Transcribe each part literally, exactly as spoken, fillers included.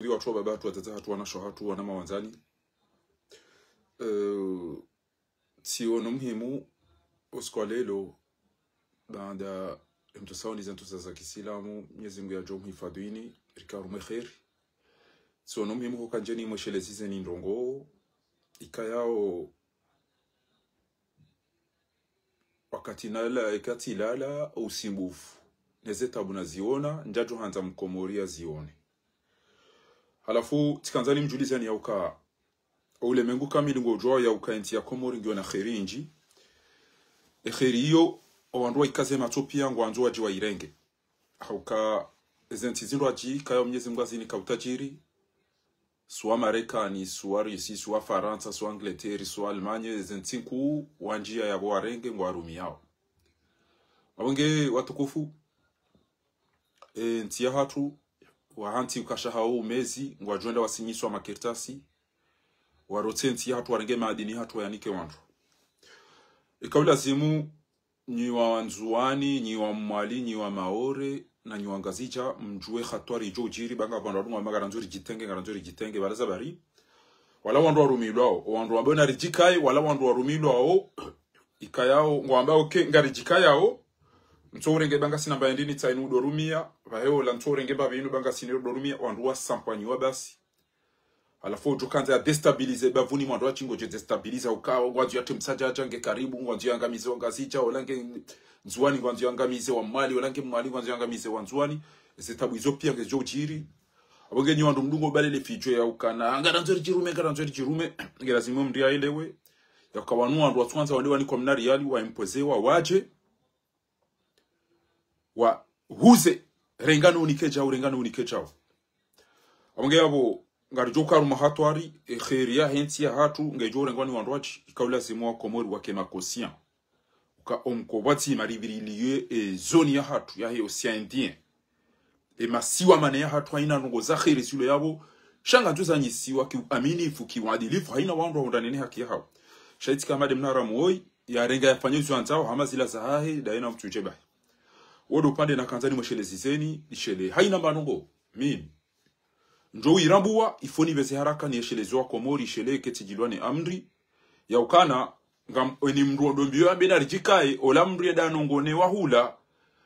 ri watru wa baba hatru, wadzadze hatru, wanashe hatru, wana mawandzani. Eh, tsiono muhimu, usiku wa leo, baanda emtru sauni ze ntru za kisilamu, Mwenyezi Mungu yadjo mhifadhwini, rike harumwa kheri. Tsiono muhimu huka ndjeni mweshelezizeni ndrongoo, ikayao wakati nala, ikati lala, usumbufu. Neze tabu naziona, ndjadjo handza mkomori yazione. Halafu, tsikandza nimdjulizeni yauka, oulemengu kamili ngodjuao yauka entsi ya Komori ngiyo na kheri nyindji. E kheri iyo, owandru waikaze matso pia ngwandzo wadji wairenge. Hauka, eze ntsi zindru wadji, kaya Mwenyezi Mungu azinika utajiri, swa Marekani, swa Rusi, swa Farantsa, swa Angleterre, swa Allemagne, eze ntsi nkuu, wandjia yapvo warenge, ngwarumiyao. Apvo nge watukufu, e, ntsi ya hatru, wahantsi ukasha hao umezi, ngwadjo enda wasinyiswa makartasi, warotse ntsi ya hatru, warenge madini hatru, wayanike wandru. Ika ulazimu, nyi wa Ndzuwani, nyi wa Mwali, nyi wa Maore, na nyi wa Ngazidja, mdjuwe hatwari idjo udjiri, ba ngapvo wandru wadunga wamba ngarandzo ridjitenge, ngarandzo ridjitenge, balaza bari. Wala wandru warumilwao, owandru wambe naridjikaye, wala wandru warumilwao, ikayao, ngwamba okay, ngaridjikayao, ntso urenge ba ngasina mba endini tsainu udorumia, pvahe ola ntso urenge mba pvinu ba ngasina udorumia, wandru wasampwanyiwa basi. Halafu udjo kandza ya déstabiliser, bapvuni mwandru wadji ngodjo déstabiliser ukao, ngwandzo yatre msadjadja nge karibu, ngwandzo yangamize wa Ngazidja, ola nge Ndzuwani, ngwandzo yangamize wa Mwali, ola nge Mwali, ngwandzo yangamize wa Ndzuwani. Eze tabu izo pia ngezidjo udjiri. Apvo nge nyi wandru mdungo balele fidjo yaukana, ngarandzo ridjirume, ngarandzo ridjirume, nge lazimu mndru yaelewe. Yauka wanu wandru watswandza wande wanikwa mna riyali, wa imposewa, wadje. Wahuze, rengani unike djau, rengani unike djau. Apvo nge yapvo, ngaridjo uka harumwa hatwari, e kheri yahe ntsi ya hatru, ngedjo urengwa ni wandru wadji, ika ulazimu wa Komori wake ma conscient. Uka omko pvwatsi maribiriliye, e zone ya hatru, yahe Océan Indien. E masiwa mane ya hatru haina ndrongoo za kheri zilo yapvo, sha ngandzo zanyisiwa ki uaminifu, ki uadilifu, haina wandru wahundrane ne haki yahao. Sha itsi ka Ahmad Mnara Moi, yarenga yafanye izo yandzao, hama zila zahahe, daye na mtsudje bahi. Wodo upande nakandza nimweshelezizeni, nishele. Haina mba ndrongoo, mimi. Ndjo uirambuwa, ifoni pveze haraka niyesheleze wa Komori, ishele ketsi djilwa ni amri. Yaukana, ngam, eni mndru odo mbiyo yambe naridjikaye, ola mndru yeda nongone wahula,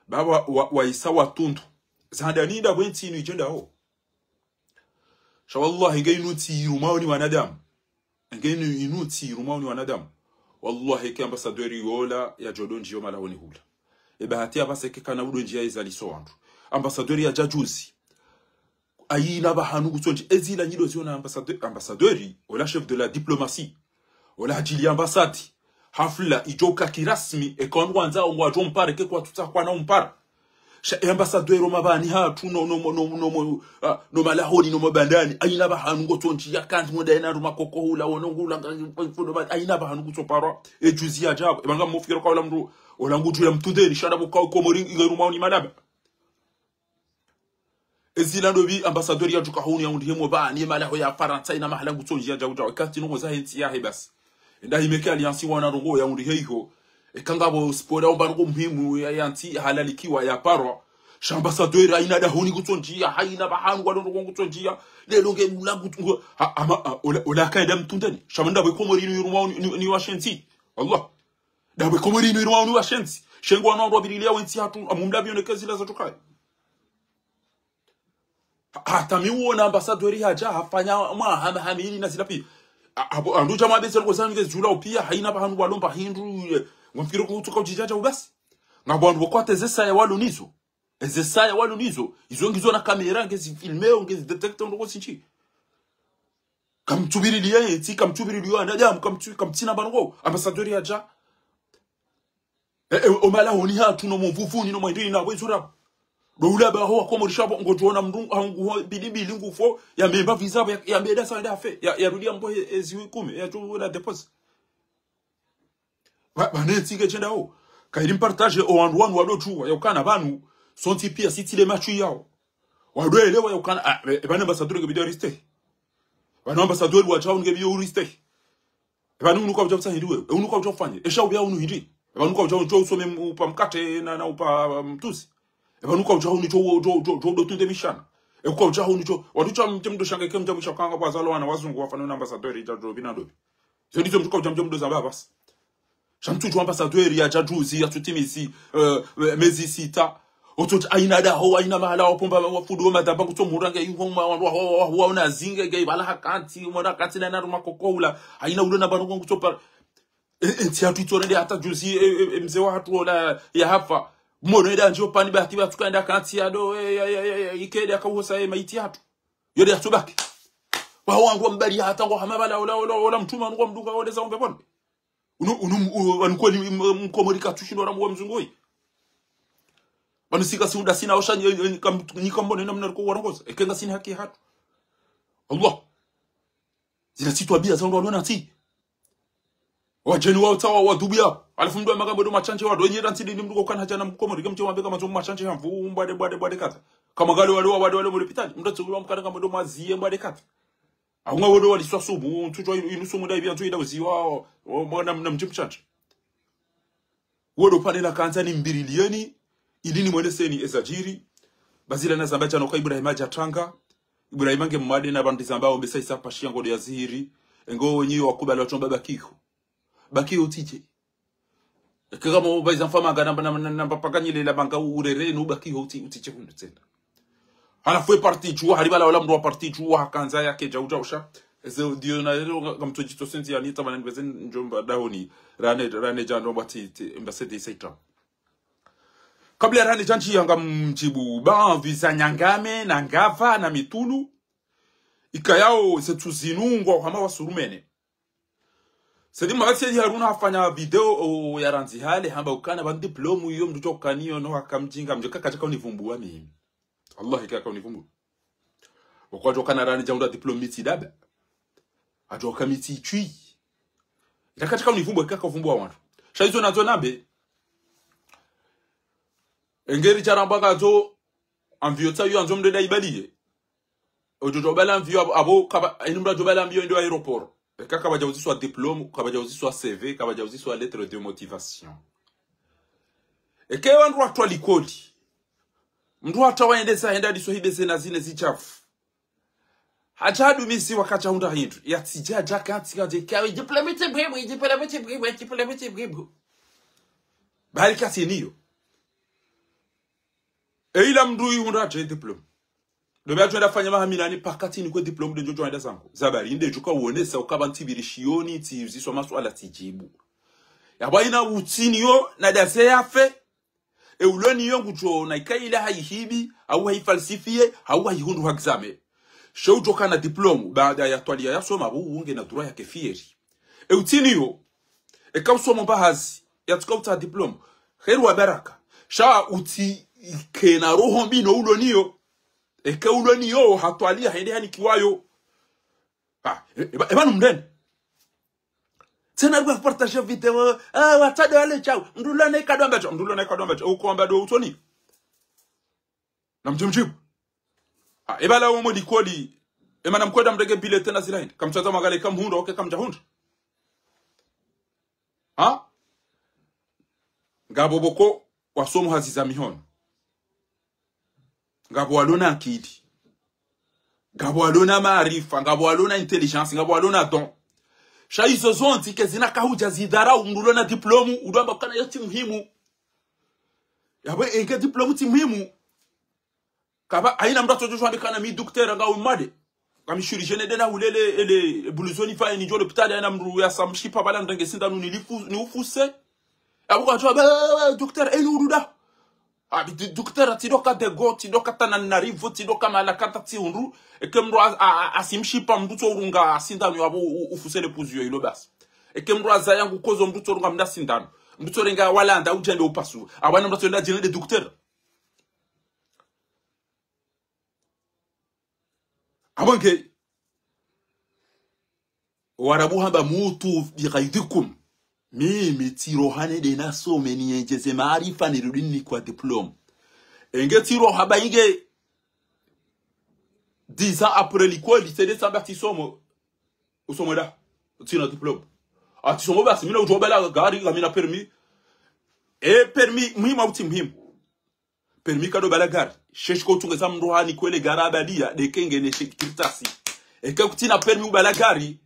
ba wa, wa, waisa watundu. Zahanda ninda pvwe ntsi inu idjendao. Sha wallahi, nge inu ntsi irumao ni wanadamu. Nge inu, inu ntsi irumao ni wanadamu. Wallahi, ke ambassadeur yola yadjo do ndjiyo malahoni hula. E bahati yapvasa ke kana udo ndjiya izaliso wandru. Ambassadeur yadja juzi. Haina pvahanu kutsondji, ezila nyido ziona ambassadeur, ambassadeur, ola chef de la diplomatie, ola hadjili ambassade, hafla idjo uka kirasmi, eka wandru wandzao ngwadjo mpare, ke kwatsutsaha kwana umpara. Sha, e ambassadeur o mapvani hatru, no, no, no, no, no, ah, no malahoni, no mabandani, haina pvahanu ngotsondji, ya kandzi mwenda yena ruma koko hula, wono ngula, nga, haina pvahanu kutsoparwa, e juzi yadja pvo, e pvanga mfikiri ka ola mndru, ola ngudjula mtundeni, sha nda pvo ka Komori, inga irumao ni madaba. Ezila ndopvi ambassadeur yadjuka hunu yaundrihe mo pvani, ye malaho ya Farantsa ina mahala ngutsondji yadja udja, ekati ndrongoo zahe ntsi yahe basi. Enda himeke alliance wana ndrongoo yaundrihe iho. Eka ngapvo sport yaumba ndrongoo muhimu ya, ya ntsi halalikiwa yaparwa. Sha ambassadeur haina dahoni kutsondjiya, haina pvahanu walo ndrongoo kutsondjiya. Lelo nge mula kutsu-, ngo, ha, ama, ha, ola, ola kaenda mtundeni. Sha manda pvwe Komori inu irumao ni, ni, ni washe ntsi. Allah. Ndapvwe Komori inu irumao ni washe ntsi. Sha nge wanu wandru wapvirilia we ntsi hatru, amumla pvioneke zila zatru kaye. Ha-, hata mi uona ambassadeur hadja, hafanya mwaha, maha mili na zila pia. A-, apvo, wandru dja mwabeze ndrongoo zanyu ngezidjulao pia, haina pvahanu walomba hindru, eh, ngwamfikiri kutsuka udjidjadja ubasi. Ngapvo wandru pvo kwatru eze saya walo nizo. Eze saya walo nizo, izo ngizo na kamera, ngezifilmeo, ngezidétecteo ndrongoo zindji. Kamtsupvirilia ye ntsi, kamtsupvirilia wanadamu, kamtsu-, kamtsina pvanu ngo, ambassadeur yadja. E, e, o malahoni hatru no mvuvuni no mwendeni na wezo rabo. Ndo ula pvaho wa Komori sha pvo, ngodjo ona mndru, hangu ho, bilibili ngufo, yambe mba visa pvo, ya, yambe eda sa eda fe, ya, yarudi yambo he, ezi kume, yadjo ula dépose. Pva, pvane ntsi nge djendao. Kayiri mpartage o wandru wanu wado djuwa, yaukana pvanu, sontsi pia, sitsi le machu yao. Wado elewa yaukana, ah, e, e pvane ambassadeur nge bidio riste. Pvane ambassadeur wadjao nge bidio riste. Pvanu unu kaudja utsaha hindri wewe. E unu kaudja ufanye. Esha upvia unu hindri. Pvanu kaudja, udja usome m-, upa mkate na, na upa, um, mtsuzi. Pvanu kaudja unu djo, djo, djo, djo, do tunde mishana. Eka udja hunu djo, wandru dja mdje mdo shanga eka mdja mwisha kanga pvwazalwa wana wazungu wafano na ambassadeur idja djo pvina dopvi. Zo ndizo mdru ka udja mdje mdo zamba basi. Sha mtsudjuwa ambassadeur yadja juzi, yatsutimizi, eh, eh, mezi sita. Otsotsi haina daho, haina mahala wapvomba wafudu wa madhaba kutso mura nge yuho mwa wandru wa, wa, wa, wa, una zinge nge pvala hakantsi, mwana hakantsi na naruma koko hula. Haina ulo na pvanu kutso para. E, e, ntsi yatru itsorende hata juzi, e, e, e, mze wahatru ola yahafa. Mono eda ndjo pvani bahati pvatsuka enda kantsi yado, e, ya, ya, ya, ya, ikede yakauhosa, e, maiti yatru. Yode yatsubaki. Waho wangu wa mbali hata ngo hama pvala ola, ola, ola mtruma wangu wa mdunga wode za umbe pvone. Unu, unu, u-, wanu kweli m-, m-, mkomori katsushindwa ramu wa mzungu oyi. Pvanu sika si unda sina osha nyi-, nyi-, kam-, nyi kambone namna riko warongoza. Eka ngasina haki hatru. Allah. Zila tsi twabia za undru walona tsi. Wadjeni wa utsawa wa dubu ya. Halafu mdru wa magambo ndo mashandje wa ndo nyera ntsi ndi mdru kokana hadja na mkomori. Kamdje wambe kama zo mashandje hamvu, mbwade, mbwade, mbwade kata. Kama ngale wale wa, wale wale mlepitali. Mdru atsukulwa mkana kama ndo maziye mbwade kata. Aunga wodo waliswa sumu, ntsudjuwa inu, inu sumu nda ipvi ya ntsu ida uziwa, o, o, na, na mdji mshandje. Wodo pvane nakandza nimbililiyeni, ili nimweneseni ezadjiri. Bazila nazamba djana uka Ibrahima hadja tanga. Ibrahima nge mmade na pvandru zamba ombe sa isa pashiya ngodo ya zihiri. Engo wenyi wakubali watsomba bakiho. Bakiho utsidje. Eka kama ubayiza mfama nga namba, namba, namba, namba paka nyile la banga urere no bakiho utsi, utsidje kundu tsena. Halafu e parti djuwa, hari pvala ola mdru wa parti djuwa, hakandza yake djau djau sha. Eze ndiyo na leo nga, ngamtsodjitso sendzi yani, tamana nipveze ndjomba dahoni, rane, rane djando mbati, ti, mbasete isaitra. Kabla rane djandji yanga mdjibu, ba, viza nyangame, na ngapva, na mitulu. Ikayao, ze tsu zinu ngwa hama wasurumene. Sedi mabati Sedi Haruna hafanya video, o, ya randzi hale, hamba ukana pvanu diplôme iyo mdru djo ukaniyo no haka mdjinga, mdjo kaka djaka univumbuwa mimi. Wallahi kaka univumbuwa. Wakwa djo ukana rani dja undra diplôme mitsi daba. Adjo uka mitsi tswi. Kaka djaka univumbuwa, kaka uvumbuwa wandru. Sha izo nazo nambe. Engeri djaramba ngazo, avion tsayo yandzo mdru eda ibaliye. Odjo djo bala avion apvo, apvo, kaba, inu mdru adjo bala avion ndo aéroport. Eka kabadja uziswa diplôme, kabadja uziswa C V, kabadja uziswa lettre de motivation. Eke wandru watwa likoli. Mdru hata waendesa henda diso hibe zena zine zichafu. Hadja hadumisi wakati ahundra hindru. Yatsidja djaka tsi kadje kawe, diplôme tsi bwibu, diplôme tsi bwibu, diplôme tsi bwibu. Bali katsi niyo. E ila mdru ihundra dje diplôme. Ndo be adjo enda fanya maha minane paka tsi nikwe diplôme de ndjo djo enda zangu. Zabari nde djuka uonesa ukaba ntsibiri shioni tsi ziswa masuala tsidjibu. Yapvo ina utsiniyo na daze yafe. E uloniyo ngudjo na ika ila hayihibi, au hayifalsifiye, au hayihundru ha examen. She udjo kana diplôme, baada ya twaliya ya soma, apvo unge na droit yake fieri. E utsiniyo, eka usomo mba hazi, yatsuka utsaha diplôme. Kheri wa baraka. Sha utsi kena roho mbi no uloniyo. Eke uloniyo, hatwaliya hende hanikiwayo. Ah, e, eba, eba numdeni. Tsena rwa partager video, ah, watsade wale chau. Mdru lona ikado amba chau, mdru lona ikado amba chau. Uko amba do utsoni. Na mdjimdjibu. Ah, eba la umo likoli. Ema na mkweda mrenge bile tsena zila hindri. Kamtsaza magale kamhundra, oke kamdjahundra. Ha? Ngapvo pvoko wasomo hazi za mihono. Ngapvo walona akili. Ngapvo walona maarifa. Ngapvo walona intelligence. Ngapvo walona don. Sha izo zontsi ke zina kahudja zidharau mdru lona diplôme, udjo amba kana yo tsi muhimu. Yapvo enge diplôme tsi muhimu. Kaba, haina mdru atsodjo shwambi kana mi docteur nga umade. Kami chirurgien nde na ulele, ele, buluzoni fa eni djo lopitali haina mdru yasa mshipa pvala ndrenge sindanu nilifu-, niufuse. Yapvo kwa djo, ba, ba, ba, docteur, eni ududa. Abi, di-, docteur, tsi doka Dego, tsi doka Tananarivo, tsi doka Malakata, tsi undru. Eke mdru a, a, a, asi mshipa mdru tso urunga sindanu yapvo u-, ufuse le puzu yo ilo basi. Eke mdru aza yangu kozo mdru tso urunga mda sindanu. Mdru tso renga walanda udjende upasu. Apvo haina mdru atso enda djine de docteur. Apvo nge, Warabu hamba mutu bighaidhikum. Mimi tsiroha nende nasome niyendjeze maarifa nirudi nikwa diplôme. Enge tsiroha ba inge dix ans après likoli, tsende tsamba tsisomo. Usomo da. Tsina diplôme. Atsisomo basi, mi na udjo bala gari, kamina permis. E permis, muhimu au tsi muhimu. Permis kado bala gari. Sheshi ko utsungeza mndru hani kwele gari abadia, ndeke ngena she kartasi. Eka kutsina permis ubala gari.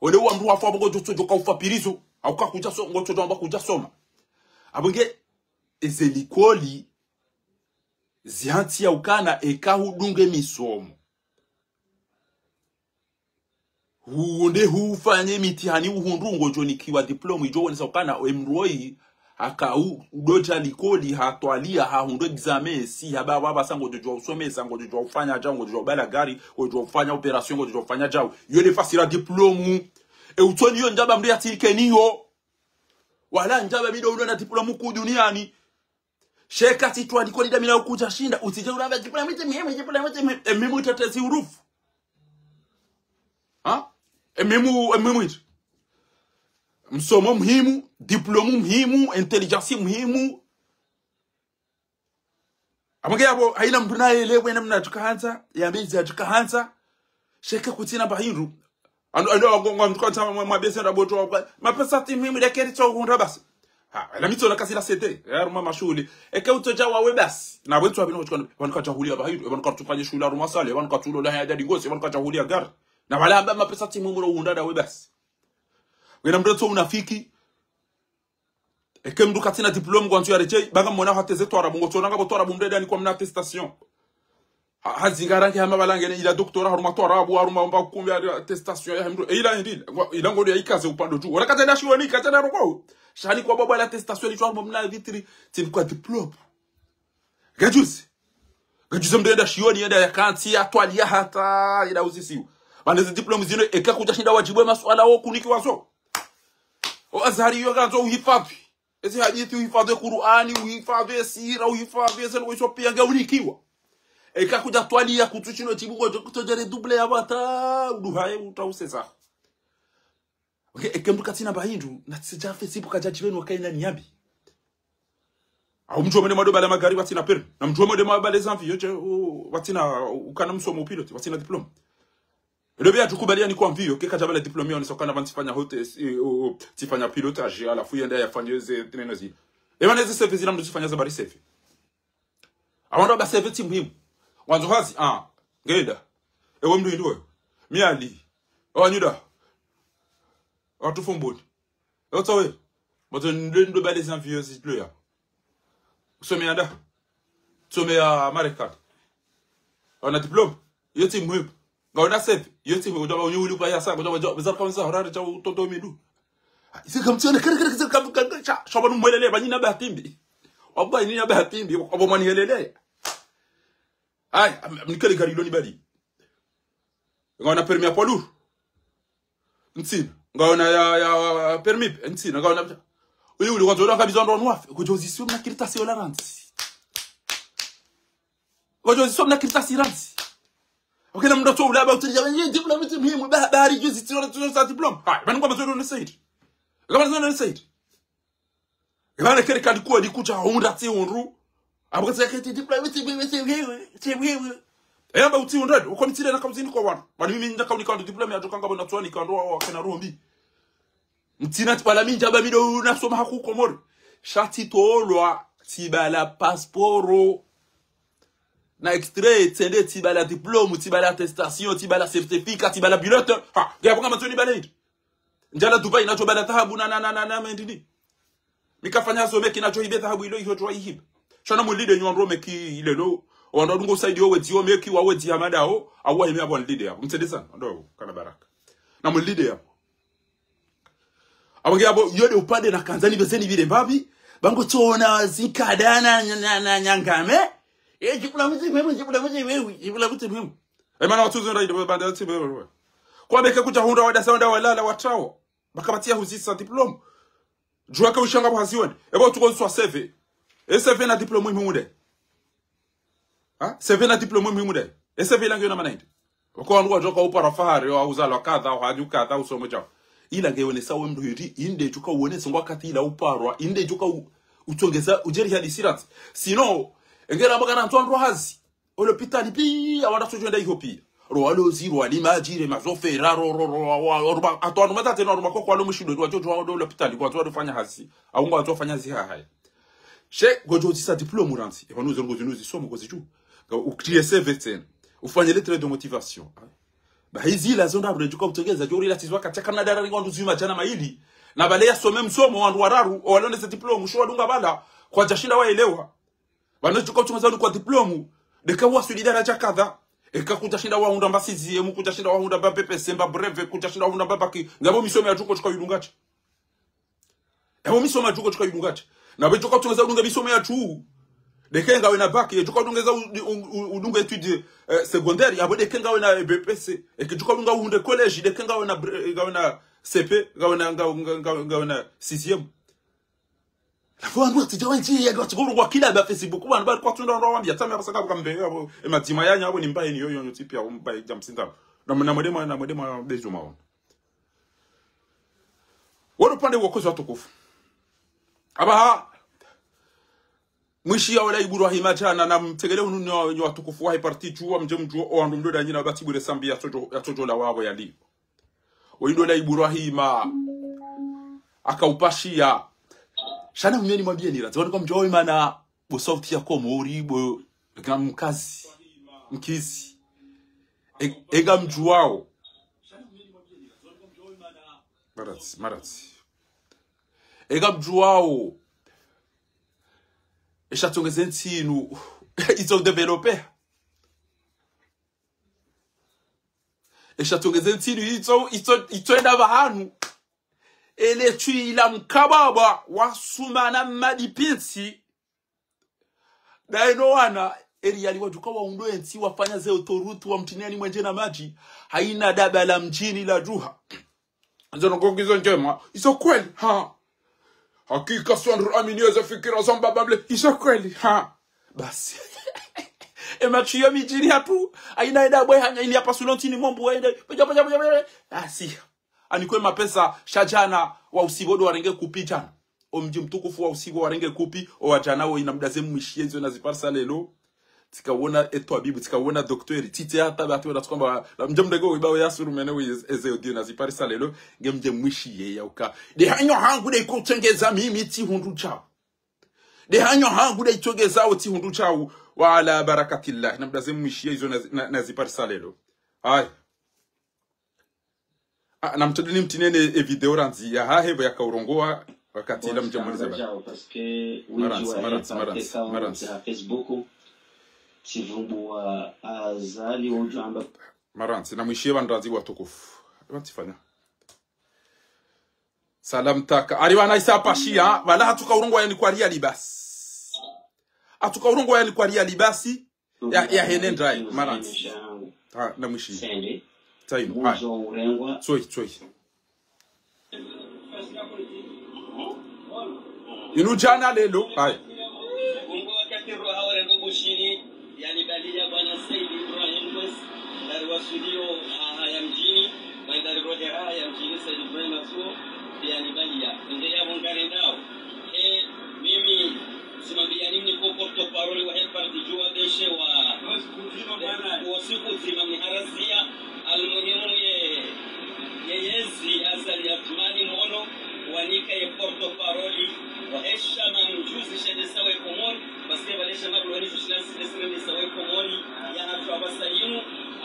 Ole wa mndru wafa bongo djo tsodjo ka ufa prison. Au ka kudja so, ngo tsodjo amba kudja soma. Abonge, eze likoli, zihantsi ya ukana, eka hudunge misomo. Hunde hufanye mitihani uhundru ngodjo nikiwa diplôme idjo wonesa ukana emndru oyi haka u-, udodja likoli, hatwalia, hahundru examen, si haba waba sa ngodjo djua usomesa, ngodjo djua ufanya djau, ngodjo djua ubala gari, ngodjo djua ufanya opération, ngodjo djua ufanya djau. Iyo nde fasiri ya diplôme. E utsoni iyo ndjaba mndru ya tsike niyo. Wala ndjaba mido ulo na diplôme ku duniani. Sheka tsi twa likoli damina ukudja shinda, utsidje uramba diplôme itsi muhimu, diplôme itsi muhimu. E muhimu itetezi urufu. Ha? E muhimu, e muhimu itsi. Msomo muhimu, diplôme muhimu, intelligence muhimu. Amwenge yabo, haina mndru naye ele, wena mna tukahanza, yambe izi tukahanza. Sheka kutsina bahindru. Anu, anu, ngo, ngo, mndru kantsa mwa, mwa bese nda boto wa, mapesa tsi muhimu, ndeke ritso hundra basi. Ha, ela mi tsona kasi la sete, ya harumwa mashuhuli. Eke utsodja wawe basi. Na wetsu wabino kutsukana, wanu kadja hulia bahindru, wanu katsufanya shuhuli harumwa sale, wanu katsulo la haya dadi ngosi, wanu kadja hulia gari. Na wala amba mapesa tsi muhimu ro hundra ndawe basi. Wena mndru tso unafiki, eke mndru katsina diplôme ngwandzo ya rejei, banga mwana hateze twarabu, ngo tsona ngapvo twarabu mndru eda ni kwa mna attestation. Ha, hazingara nge hama balange ne ila doctorat harumwa twarabu, harumwa mba kumbi ya attestation ya mndru. E ila indi, ngwa-, ila ngodi ya ikaze upando dju. Wala katsenda shioni, katsenda roko. Shani kwa baba la attestation ni twarabu mna vitri, tsi kwa diplôme. Gadjuzi. Gadjuzi mndru enda shioni, enda ya kantsi, ya twali ya hata, enda uzisiwa. Bane zi diplôme zino, eka kudja shinda wadjibu e masuala wo kuniki wazo. O Azhari yo gandzo uhifadhi. Ezi hadithi uhifadhi, Kur'ani uhifadhi, sira uhifadhi, ezi no iso pia nge unikiwa. Eka kudja twali ya kutsu shino djibu ngo djo kutsodja redouble ya bata, uduhaye uta usesa. Okay, eke mndru katsina bahindru, na tsidja Facebook kadja djibenu wakaina niyambi. Au mndru omwende mado bala magari watsina permis. Na mndru omwende mado bala zanvi, yo dje, u-, watsina, ukana msomo pilote, watsina diplôme. Ndo bia tukubaliani kwa mvio, ke kadja bala diplôme, onesa ukana pvanu tsifanya hôtesse, eh, o, o, tsifanya pilotage, halafu yende yafanye ze, neno zi. Eba neze C V zila mndru tsifanya za bari C V. Awandru aba C V tsi muhimu. Ngwandzo hazi, ah, ngenda. Ewe mndru hindri wewe. Mi Ali. Ewa nyuda. Watu Fumbuni. Ewa tsawe. Mwadzo ndo, ndo bale zanvi yo zitlo ya. Usome ya nda. Usome ya Marekani. Wana diplôme. Iyo tsi muhimu. Ngaona C V. Iyo tsi muhimu. Udjaba unyi uli kwa ya sa. Udjaba, udjaba, bizarre comme ça, horare cha utoto mindu. Isi kamtsione, kere, kere, kere, kam, kam, kam, sha, sha, banu mwelele, banyina batimbi. Wabanyina batimbi, wabo mwani helele. Ayi, am-, am-, nikele gari ilo ni bali. Ngaona permis ya poids lourd. Ntsina. Ngaona ya, ya, ya permis, ntsina. Ngaona. Uyu uli kwandzo ula kabisa ndo nwafi. Kudjo zisio mna kartasi ola randzi. Kudjo zisio mna kartasi randzi. Okena mndru tso ulaba utiri ya, ye diplôme tsi muhimu, ba, ba, hari juzi tsi ola tsi ola sa diplôme. Ha, bani kwa mazono ne said. Kama zono ne said. Ibana kele kali kuwa dikudja hundra tsi hundru. Abo katsi yake diplôme tsi muhimu, tsi muhimu, tsi muhimu. Eyamba utsi hundra, uko mitsile na kauzini kwa wanu. Bani mimi ndja kaunika ndo diplôme ya toka ngabo na tswani kando wa, wa kena rombi. Ntsina tsi bala mi ndjaba mi ndo nasoma haku Komori. Sha tsitolwa, tsibala passeport. Na extrait, tsende tsibala diplôme, tsibala attestation, tsibala certificat, tsibala bulletin. Ha, ngiya bonga matsoni bala hindri. Ndjala Dubai, natso bala dhahabu na, na, na, na, na, mendini. Mi kafanya zo meki natso hibe dhahabu ilo iho tso ihiba. Sha na mulide nyo wandru meki ilelo. Wandru dungo usaidi yo wedzi yo meki, wa wedzi ya madao, awa hime abo nilide abo. Mtsende sana, ndo kana baraka. Na mulide abo. Abo nge abo, yo nde upande na kandzani bezeni bile mbapvi, bango tsona zinkadana na, na, na nyangame. Eh, djibula mutsi mwe, djibula mutsi mwe, djibula mutsi mwe. Eh, mana watsuzo nda ide, banda tsi mwe. Kwa beke kudja hundra wada sa wanda walala watrawo. Baka batia huzisa diplôme. Djuwa ke ushanga bo haziwani. Ebo tuko nswa C V. E C V na diplôme muhimu nde. Ha? C V na diplôme muhimu nde. E C V ila ngiyo na mana hindri. Wako wanu wadjoka upara fahari, wa uzalwa kadha, wa hadju kadha, usomo djao. Ila nge wonesa we mndru hindri, inde djuka wonesa ngwa kati ila uparwa, inde djuka u-, utsongeza, ujeri hadisi rantsi. Sinon, engera mbaka na ntsu wandru hazi. O lopitali pia, wandru tsodjo enda iho pia. Ro walozi, ro walimadji, re mazofera, ro, ro, ro, wa, wa, ro, ba, ato wanu matate na ro makoko walo mushindo, ro wadjo, ro, ro lopitali, kwa wadjo fanya hazi. Au ngwa wadjo fanya hazi ha, haya. She, ngodjo udzisa diplôme urandzi. Epvanu zo ngodjo uzisomo ngozidjuwa. Nga utriye C V tsena. Ufanye lettre de motivation. Ba hizi la zo ndraru, djuka utsongeza, djori la tizwa katsaka mna dara ringa wandru zima djana mayili. Na pvale yasome msomo wandru wararu, owalonesa diplôme, sho wadunga pvala, kwadjashinda waelewa. Pvanu djuka utsongeza unu kwa diplôme, ndeka waswili daraja kadha. Eka kudjashinda wahundra mba sixième, kudjashinda wahundra mba B P C, mba brevet, kudjashinda wahundra mba bac. Ngapvo misomo ya djuko djuka yudunga tsi. Epvo misomo ya djuko djuka yudunga tsi. Na pvo djuka utsongeza udunga misomo ya dju. Ndeke ngawe na bac, ye djuka udunga za u-, u-, u-, udunga étude, eh, secondaire, yapvo ndeke ngawe na B P C. Eke djuka udunga uhundre collège, ndeke ngawe na bre-, ngawe na C P, ngawe na, ngawe, ngawe, ngawe, ngawe na sixième. Na pvo wandru watsidja wendji, ya watsi kuru kwa kila ba Facebook, wandru bari kwatsunda wandru wambiya, tsamia basaka buka mbe, yapvo, e madzima yanyu, yapvo ni mbaye ni yo, yo, yo, tsipi, yapvo mbaye djamsinda. Na, na mwende mwa, na mwende mwa bezu maona. Wano pvande wakozi watukufu. Apvaha, mwishiya wola Ibrahima djana na mtegele unu nyo, nyo watukufu wahe parti djuwa mdje mdjuwa owandru mdo danyina pvatsi bure sambi ya tsodjo, ya tsodjo la wapvo yali. Oyi ndo la Ibrahima. Akaupashiya. Sha na mimi nimwambiyeni radhi. Wanu kamdjuwa imana bo sauti ya Komori, bo, kina mkazi. Mkizi. E, ega mdjuwao. Maradhi, maradhi. Ega mdjuwao. Esha tsongeze ntsi inu. Itso développer. Esha tsongeze ntsi inu. Itso, itso, itso enda pvahanu. Ele tswi la mkababa, wasumana madipinsi. Daye no wana, eri yali wadjuka wahundro entsi wafanya ze autoroute wa mtiniani mwenje na madji, haina daba la mdjini la djuha. Zo ndrongo ngizo ndjema, izo kweli, ha. Hakika swandru amini eze fikira za mbaba mle, izo kweli, ha. Basi. E matshiyo midjini hatru, haina enda bwe hanya ini hapvasulo ntini mombu wende, peja, peja, peja, peja. Basi. Anikwe mapesa, sha djana, wa usiku ndo warenge kupi djana. O mdji mtukufu wa usiku warenge kupi, owa djana wo ina mdaze mwishiye zo naziparisa lelo. Tsikawona etwabibu, tsikawona dokteri, tsitse hata bahati wala tsukwamba, la mdje mdrege wo ibao ya surumene wo eze, eze audio naziparisa lelo, nge mdje mwishiye ya uka. Nde hanyo hangu nde iko utsongeza mimi tsihundru shawo. Nde hanyo hangu nde itsongeza wo tsihundru shawo, wa ala barakatillah. Na mdaze mwishiye izo nazi-, na, naziparisa lelo. Ayi. Ah, na mtodini mtinene e video randzi ya hahe bo yakaurongowa wakati ila mdja mwaliza ba. Maranzi, maranzi, maranzi, maranzi. Maranzi, na mwishiye pvanu randzi watukufu. Wantsifanya. Salam taka. Ari wana isa pashiya, wala hatsuka urongowa yani kwa riali basi. Hatsuka urongowa yani kwa riali basi. Ya, ya hene ndrai, maranzi. Ha, na mwishiye. Tsaino, ha. Tsoi, tsoi. Inu djana lelo, hai. Ungo wakati roha warendo Bushini, yani baliya bwana Said Ibrahim Wes, ndari wa studio, ha, ha, ya mdjini, ma ndari rohe ha, ha, ya mdjini, Said Ibrahim Asuo, yani baliya. Nge ya bongare ndao. E, mimi, simambiyani mniko porte-parole wahe parti djuwa beshe wa, wo siku dzima mniharazia, almuhimu ye, ye yezi Azali Assoumani mono, wanika ye porte-parole wahe shama mdjuzi sha nde sawa ye Komori, parce que pvale shama bulwani sho shina sile sile nde sawa ye Komori, ya hatru apvasa inu,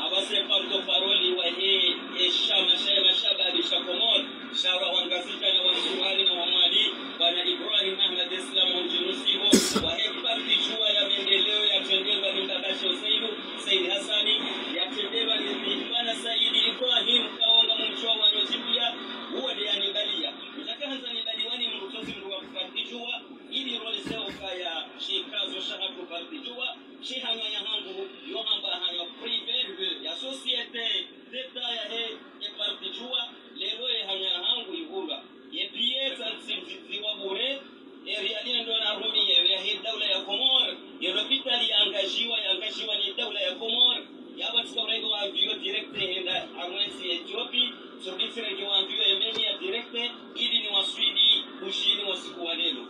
apvasa porte-parole wahe, e shama sha ye mashababi sha Komori. Sha wa wangazidja na wa Nsuhani na wa Mwali, bwana Ibrahim Ahmed Islam wa mdjini Usigo, wahe parti djuwa ya mendeleo ya trendelwa ni mbaba she Usaidu, Said Hassani, ya trendelwa ni, ni bwana Said Ibrahim, kaonga mdjuwa wa nyozipiya, uwo nde ya nibaliya. Mdjaka handza nibaliwani mdru tsozi mdru wa parti djuwa, ili rolise ukaya shikazo sha hatru parti djuwa, shi hanywa ya hangu, yo hamba hanywa privé, ya société d'État yahe, ye parti djuwa, lelo ye hanywa ya hangu ihulwa. Ye billet tsa ntsi mzizi wa bure, e riali ndo na rumi ye, yahe daula ya Komori, ye lopitali ya angajiwa, ya angajiwa ni daula ya Komori, ya pvatsika urenge wa avion direct henda amwezi Ethiopie, so bitsi renge wa avion Yemeni ya direct, ili ni waswili, Bushini wa siku wa lelo.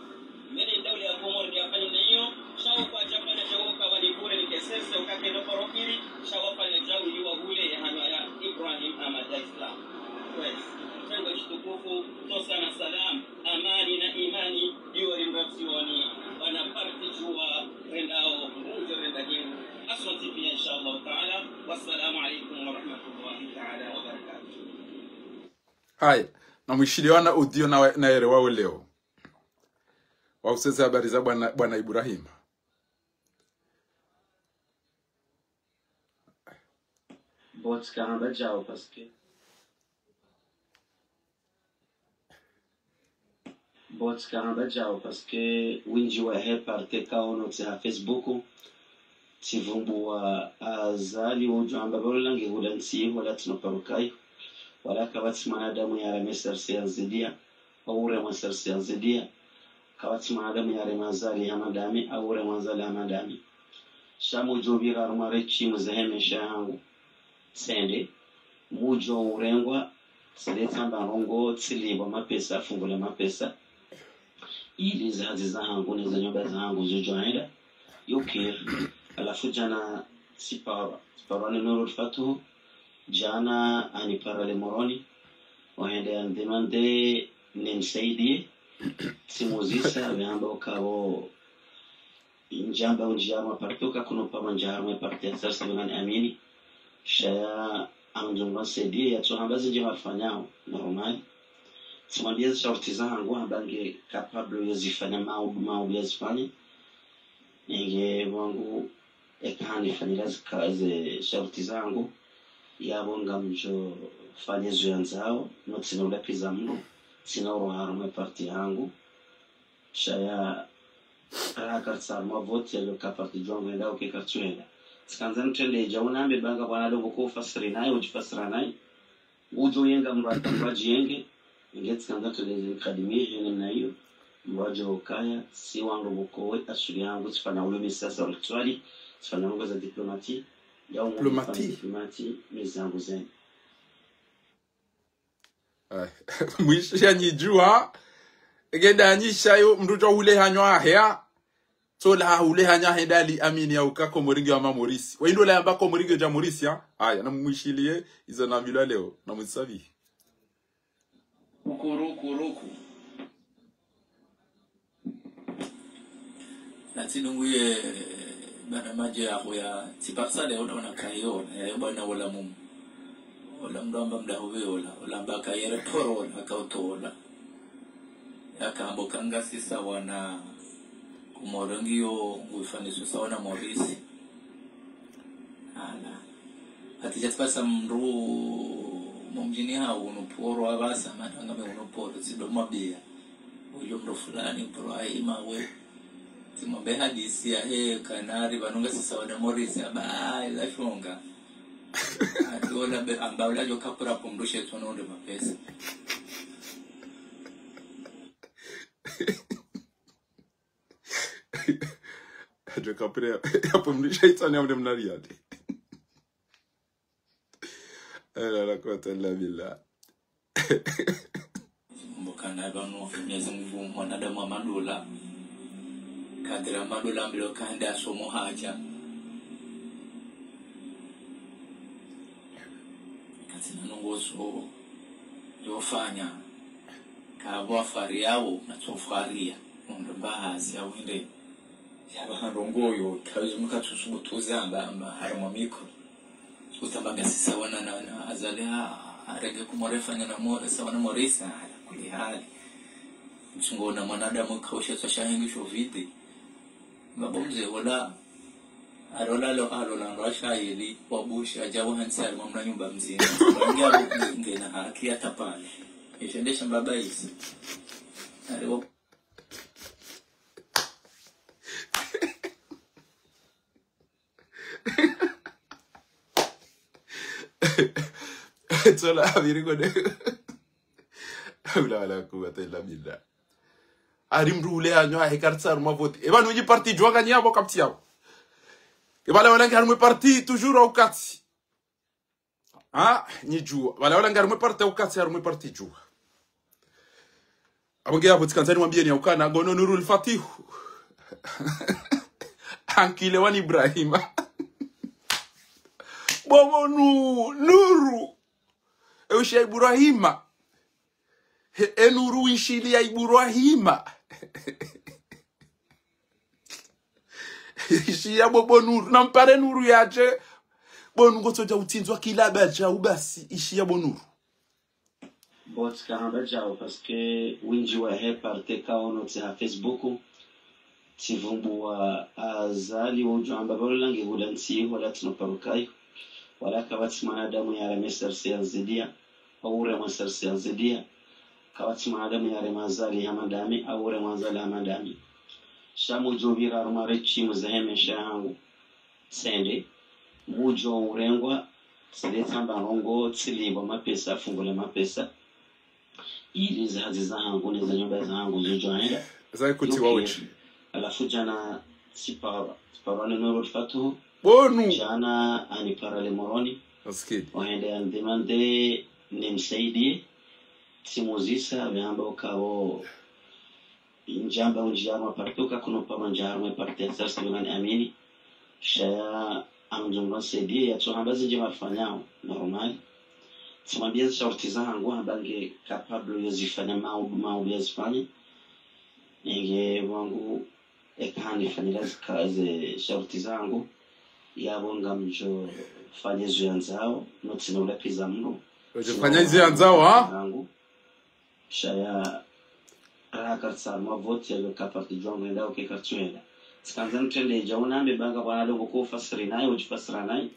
Mene daula ya Komori ya fanya na iyo, sha wo kwadja fanya sha wo kawa ni bure ni kesese, ukakenda porokiri, sha wafanya djawu ili wahule ye hanywa ya Ibrahim Ahmed Islam. Kwezi, tengo shitukufu, tosa na salam, amani na imani, iyo limratsioni, bwana Aya, namwishiliye wana audio na, na yele wao leo. Wauseze habari za bwana, bwana Ibrahima. Bo tsikahamba djao parce que, bo tsikahamba djao parce que windji wahe parti kaono tsi ha Facebook. Tsivumbuwa Azali wudjo hamba balola nge hula ntsi, wala tsino parukayi. Wala kapvatsi mwanadamu yarema S R C ya Azidia, au urema S R C ya Azidia. Kapvatsi mwanadamu yarema Azali hama ndami, au urema Azali hama ndami. Sha mudjo pvira harumwa régime zahe maesha yahangu. Tsende, mudjo urengwa, tsende tsamba ndrongo, tsilipvwa mapesa, fungule mapesa. Ili ze hazi zahangu, ne ze nyumba zahangu zidjo henda. Yukiri. Halafu djana tsiparwa. Tsiparwa ni Nuru Fatuhu. Djana hanipara le Moroni. Wahende yandemande nimsaidiye. Tsimuzisa, pvehamba ukao ndjamba undjiya harumwa parti, uka kuno paro ndjiya harumwa parti ya S R C pvanu amini. Sha ya amdjomba nsaidiye, yatsohamba zindji marifanyao, normal. Tsimwambiya ze sharuti zahangu, hamba nge capable yo zifanya maudu, maudu ya zifanya. Nge wangu, eka hanifanyila zika-, ze sharuti zahangu, yapvo ngamdjo fanya zo yandzao, no tsina ulapiza mdru, tsina uroha harumwa parti yahangu. Sha ya, raha kartsi harumwa vote, yalo ka parti djwangu henda, uke kartsu henda. Tsikandza nitrende dja unambe banga bwana dogo ko ufasiri nayi, udjifasira nayi. Udjo yenga mdru ata mdru adjiyenge, nge tsikandza nitrende nikadimi, hene mna iyo. Mdru adjo ukaya, si wandru bukowe, asuli yangu, tsifanya ulumi sasa ulitswali, tsifanya ndrongo za diplomati, ya umu Diplomati. Diplomati, mezi yangu zeni. Ay, mwishiya nyidjuwa. Ege ndanyisha yo, mdru djo hule hanywa hea. Tsola hule hanya henda li amini ya uka Komori ngiyo hama Maurice. Wa indo la yamba Komori ngiyo dja Maurice, ya. Aya, namwishiliye, izo nambilwa leo, namwisabi. Ruku, ruku, ruku. Natsi nungu ye bana madje yaho ya, tsi parisa leo na wana kayo, ya bwana wola mumu. Wola mdru amba mdaho we wola, wola amba kayere poro wola, kauto wola. Yaka hambo kanga sisa wana Komori ngiyo, nguifaniso sa wana Maurice. Ala. Hati djatsi parisa mdru mo mdjini ha unu poro, apvasa madanga me unu poro, tsi ndo mwambiya. Uyo mdru fulani, poro ayi mawe. Tsi mwambe hadisi yahe, kanari, pvanu nga sisa wana Maurice, aba, ila shonga. Hati wola be, amba ula djo kapura pumdushe tsono unde mapesa. Adjo kapure, yapvo mdru shaitani ya mdru mnari yade. La hawla wala quwwata illa billah. Mbo kana pvanu, Mwenyezi Mungu, mwanadamu wa madola. Kadiri ya madola mbilo kahende asomo hadja. Katsina ndrongo zo yofanya. Kapvo afwari yawo, natsofwariya. Ndo mba hazi ya wende. Yapvo ha ndrongo yo, kawizi mukatsusubutu zamba, amba harumwa micro. Utsamba ngasi sawa na, na, na Azali ha, harenge Komori fanya na Maurice, sawa na Maurice, ala kuli hali. Mtsungo na mwanadamu kausha tsasha hengi sho vide. Ngapvo mze wola, arola lo, arola ndo asha yeli, wabusha, adja wahanisa, alimwa mna nyumba mzima. Nge abu, nge na haki ya tapale. Ishendesha mbaba isi. Ari wa- Tsola, abiri kone. La hawla wala quwwata illa billah. Ari mdru ule hanywa he kartsi harumwa vote. Eba nunyi parti djuwa kanyi yapvo kapti yapvo. Eba la wala nge harumwa parti toujours au katsi. Ah, nyi djuwa. Wala wala nge harumwa parti au katsi harumwa parti djuwa. Apvo nge yapvo tsikandzani mwambiyeni ya ukana, ngono Nurul Fatihu. Ankile wani Ibrahima. Bobo nu, Nuru. E ushiya Ibrahima. He, e Nuru wishiliya Ibrahima. Ishiya bo, bo Nuru. Nampare Nuru yadje. Bo Nuru ngotsodja utsindzwa kila badja ubasi. Ishiya bo Nuru. Bo tsika hamba djao, parce que wendji wahe parti kaono tsi ha Facebook, tsivumbuwa Azali wudjo hamba balo lange hula ntsi, wala tsino parukayo. Wala kapvatsi mwanadamu yarema S R C ya Nzidia, au urema S R C ya Nzidia. Kapvatsi mwanadamu yarema Azali hama ndami, au urema Azali hama ndami. Sha mudjo pvira harumwa reshimo zahe maesha yahangu. Tsende, mudjo urengwa, tsile tsamba ndrongo, tsilipvwa mapesa, fungule mapesa. Ili ze hazi zahangu, ne ze nyumba zahangu, zidjo henda. Zai kuti wa uchi. Halafu djana, tsipa-, tsiparwa ne Nurul Fatuhu. Bonu. Djana, hanipara le Moroni. Askidi. Ohende handemande, nimsaidie. Tsimuzisa, hamba ukao ndjamba undjia harumwa parti uka kuno paro ndjia harumwa parti ya S R C ngani amini. Sha ya amdjomba saidie, yatso hamba zindji mafanyao, normal. Tsimwambia ze sharuti zahangu, hamba nge capable yo zifanya maudu, maudu ya zifanya. Nge wangu eka hanifanyila zika-, ze sharuti zahangu, yapvo ngamdjo fanya zo yandzao, no tsina ula piza mno. Udjo fanya zo yandzao, ha? Zahangu. Sha ya, raha kartsi harumwa voti ya yoka parti djwangu henda, uke kartsi henda. Tsikandza nitrende dja unambe banga bwana ndrongo ko ufasiri naye, udjifasira naye.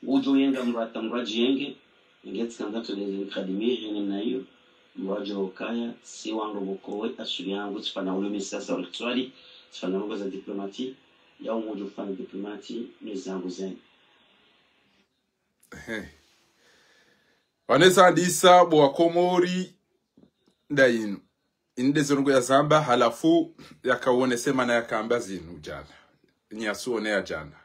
Udjo yenga mdru hata mdru adjiyenge. Nge tsikandza nitrende dja nikadimi, hene mna iyo. Mdru adjo kaya, si wandru bukowe, asuli yangu, tsifanya ulumi sasa ulitwali, tsifanya ndrongo za diplomati, ya umudjo fanya diplomati, ni zangu zeni. Ehe. Wanesa andisa bo wa Komori nda inu. Inde zinu ngu ya zamba, halafu yakaonese mana yakamba zinu djana. Nyasuone ya djana.